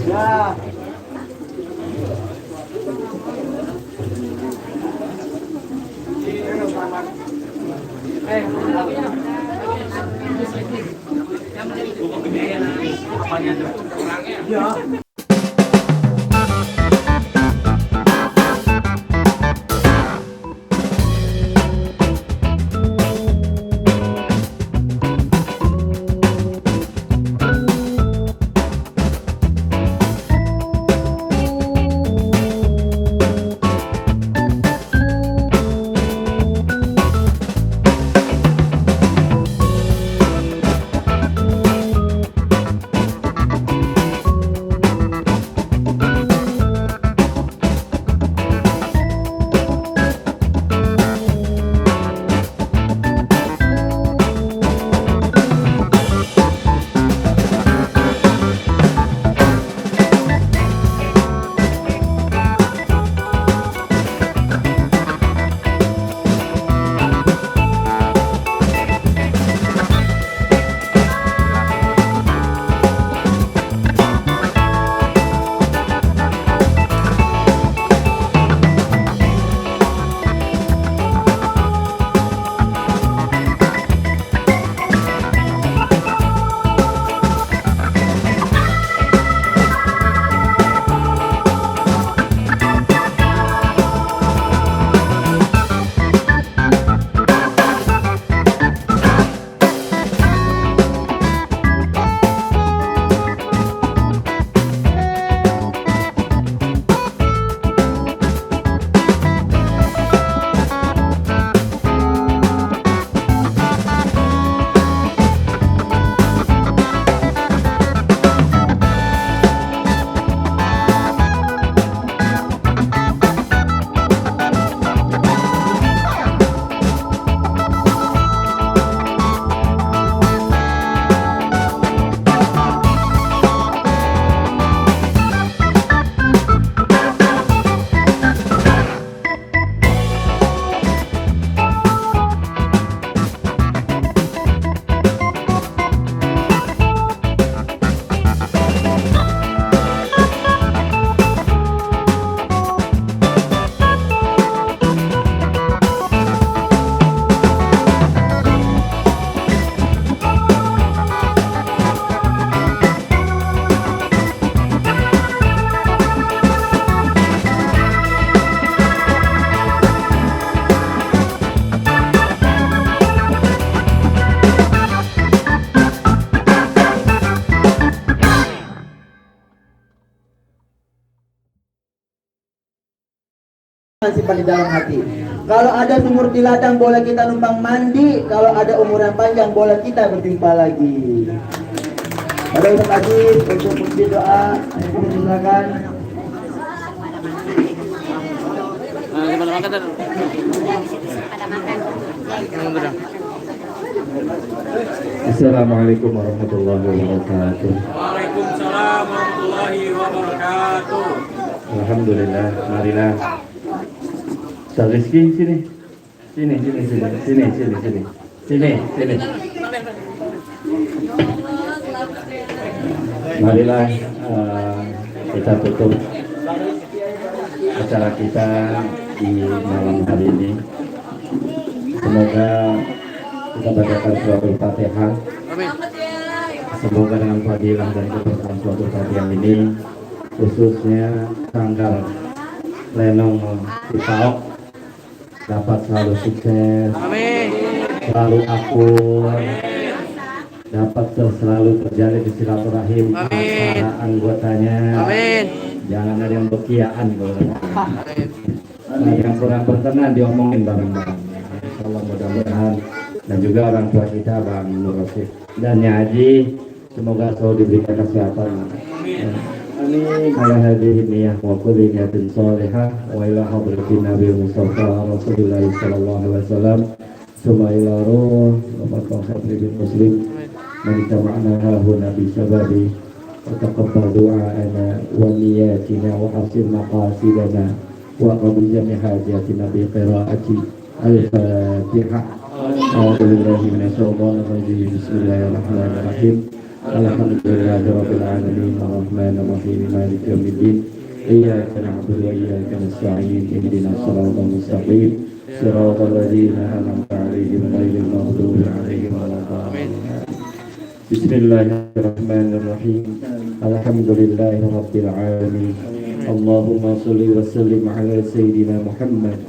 Speaker 5: Ya.
Speaker 2: Ayo,
Speaker 3: simpan di dalam hati. Kalau ada sumur di ladang boleh kita numpang mandi, kalau ada umur yang panjang boleh kita berjumpa lagi. Ada Ustaz Aziz untuk puji doa, silakan.
Speaker 6: Assalamualaikum warahmatullahi wabarakatuh.
Speaker 2: Waalaikumsalam warahmatullahi wabarakatuh.
Speaker 6: Alhamdulillah, marilah. Ustaz Rizky sini. Sini. Marilah kita tutup acara kita di malam hari ini. Semoga kita bacakan surat Al-Fatihah. Semoga dengan fadilah dan keberkahan surat Al-Fatihah ini, khususnya tanggal Lenong Cipaok dapat selalu sukses, selalu akur, dapat selalu terjalin di silaturahim antara anggotanya. Jangan ada yang bekiaan kalau yang kurang berkenan diomongin bareng-bareng. Insyaallah mudah-mudahan, dan juga orang tua kita Bang Nur Rasid dan Nyaji, semoga selalu diberikan kesehatan. Amin. Ala hadhihi niyah wa kulli niyatin salihah wa ila hadratin Nabi Mustafa Rasulullah sallallahu alaihi wasallam summa ila ruh wa maqam bin muslim man tama'na lahu nabi sababi wa taqabbal du'ana wa niyatina wa hasil maqasidana wa qabul jami' hajatina bi qiraati al-Fatihah. A'udzubillahi minasyaitonir rajim. Bismillahirrahmanirrahim. Alhamdulillahirabbil alamin arrahmanir rahim maliki yaumiddin iyyaka na'budu wa iyyaka nasta'in ihdinas siratal mustaqim siratal ladzina an'amta 'alaihim ghairil maghdubi 'alaihim waladdallin. Bismillahirrahmanirrahim. Alhamdulillahirabbil alamin. Allahumma shalli wa sallim ala sayyidina Muhammad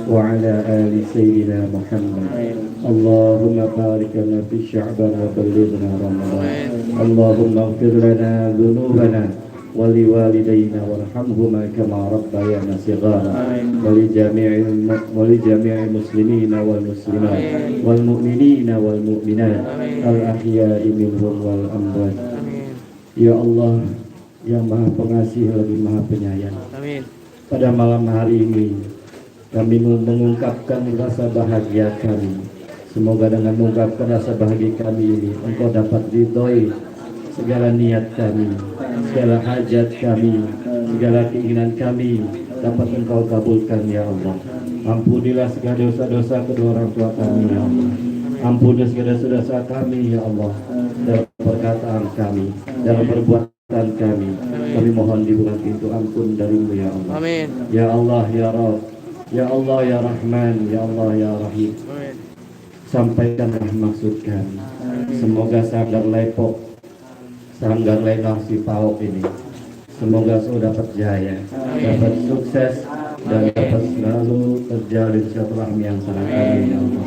Speaker 6: wa ala ali sayyidina Muhammad. Allahumma barik lana fi sya'ban wa ballighna Ramadan. Allahumma ighfir lana dhunubana wa liwalidayna warhamhuma kama rabbayana shighara wa li jami'il muslimina wal muslimat wal mu'minina wal mu'minat al ahya'i minhum wal amwat. Ya Allah yang Maha Pengasih lagi Maha Penyayang, pada malam hari ini kami mengungkapkan rasa bahagia kami. Semoga dengan mengungkapkan rasa bahagia kami ini, Engkau dapat ridhoi segala niat kami, segala hajat kami, segala keinginan kami dapat Engkau kabulkan ya Allah. Ampunilah segala dosa-dosa kedua orang tua kami ya Allah. Ampuni segala dosa kami ya Allah, dalam perkataan kami, dalam perbuatan kami. Kami mohon dibuka pintu ampun darimu ya Allah. Amin. Ya Allah ya Rabb, ya Allah ya Rahman, ya Allah ya Rahim. Sampaikanlah maksud kami. Semoga Sanggar Lepok, Sanggar Lenong Cipaok ini, semoga sudah dapat jaya, dapat sukses, dan dapat selalu terjalin silaturahmi yang sangat amin ya Allah.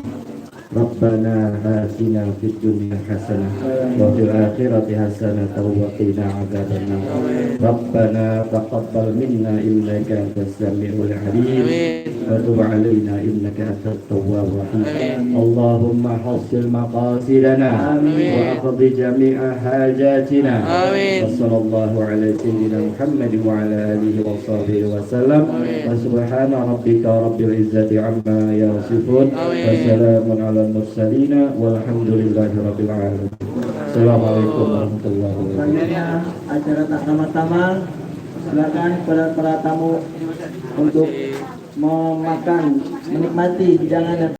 Speaker 6: Rabbana atina fid dunya hasanah wa fil akhirati hasanah wa qina adzabannar. Rabbana taqabbal minna innaka antas samiul alim wa tub 'alaina innaka antat tawwabur rahim. Allahumma hassil maqasidana wa aqdi jami'a hajatina. Wa sallallahu ala sayyidina Muhammad wa ala alihi wa sahbihi wa sallam. Wa subhana rabbika rabbil izzati amma yasifun wa salamun ala mursalina walhamdulillahi rabbil alamin. Assalamualaikum warahmatullahi wabarakatuh.
Speaker 3: Selanjutnya acara tak tamat-tamat, silakan para tamu untuk memakan, menikmati hidangan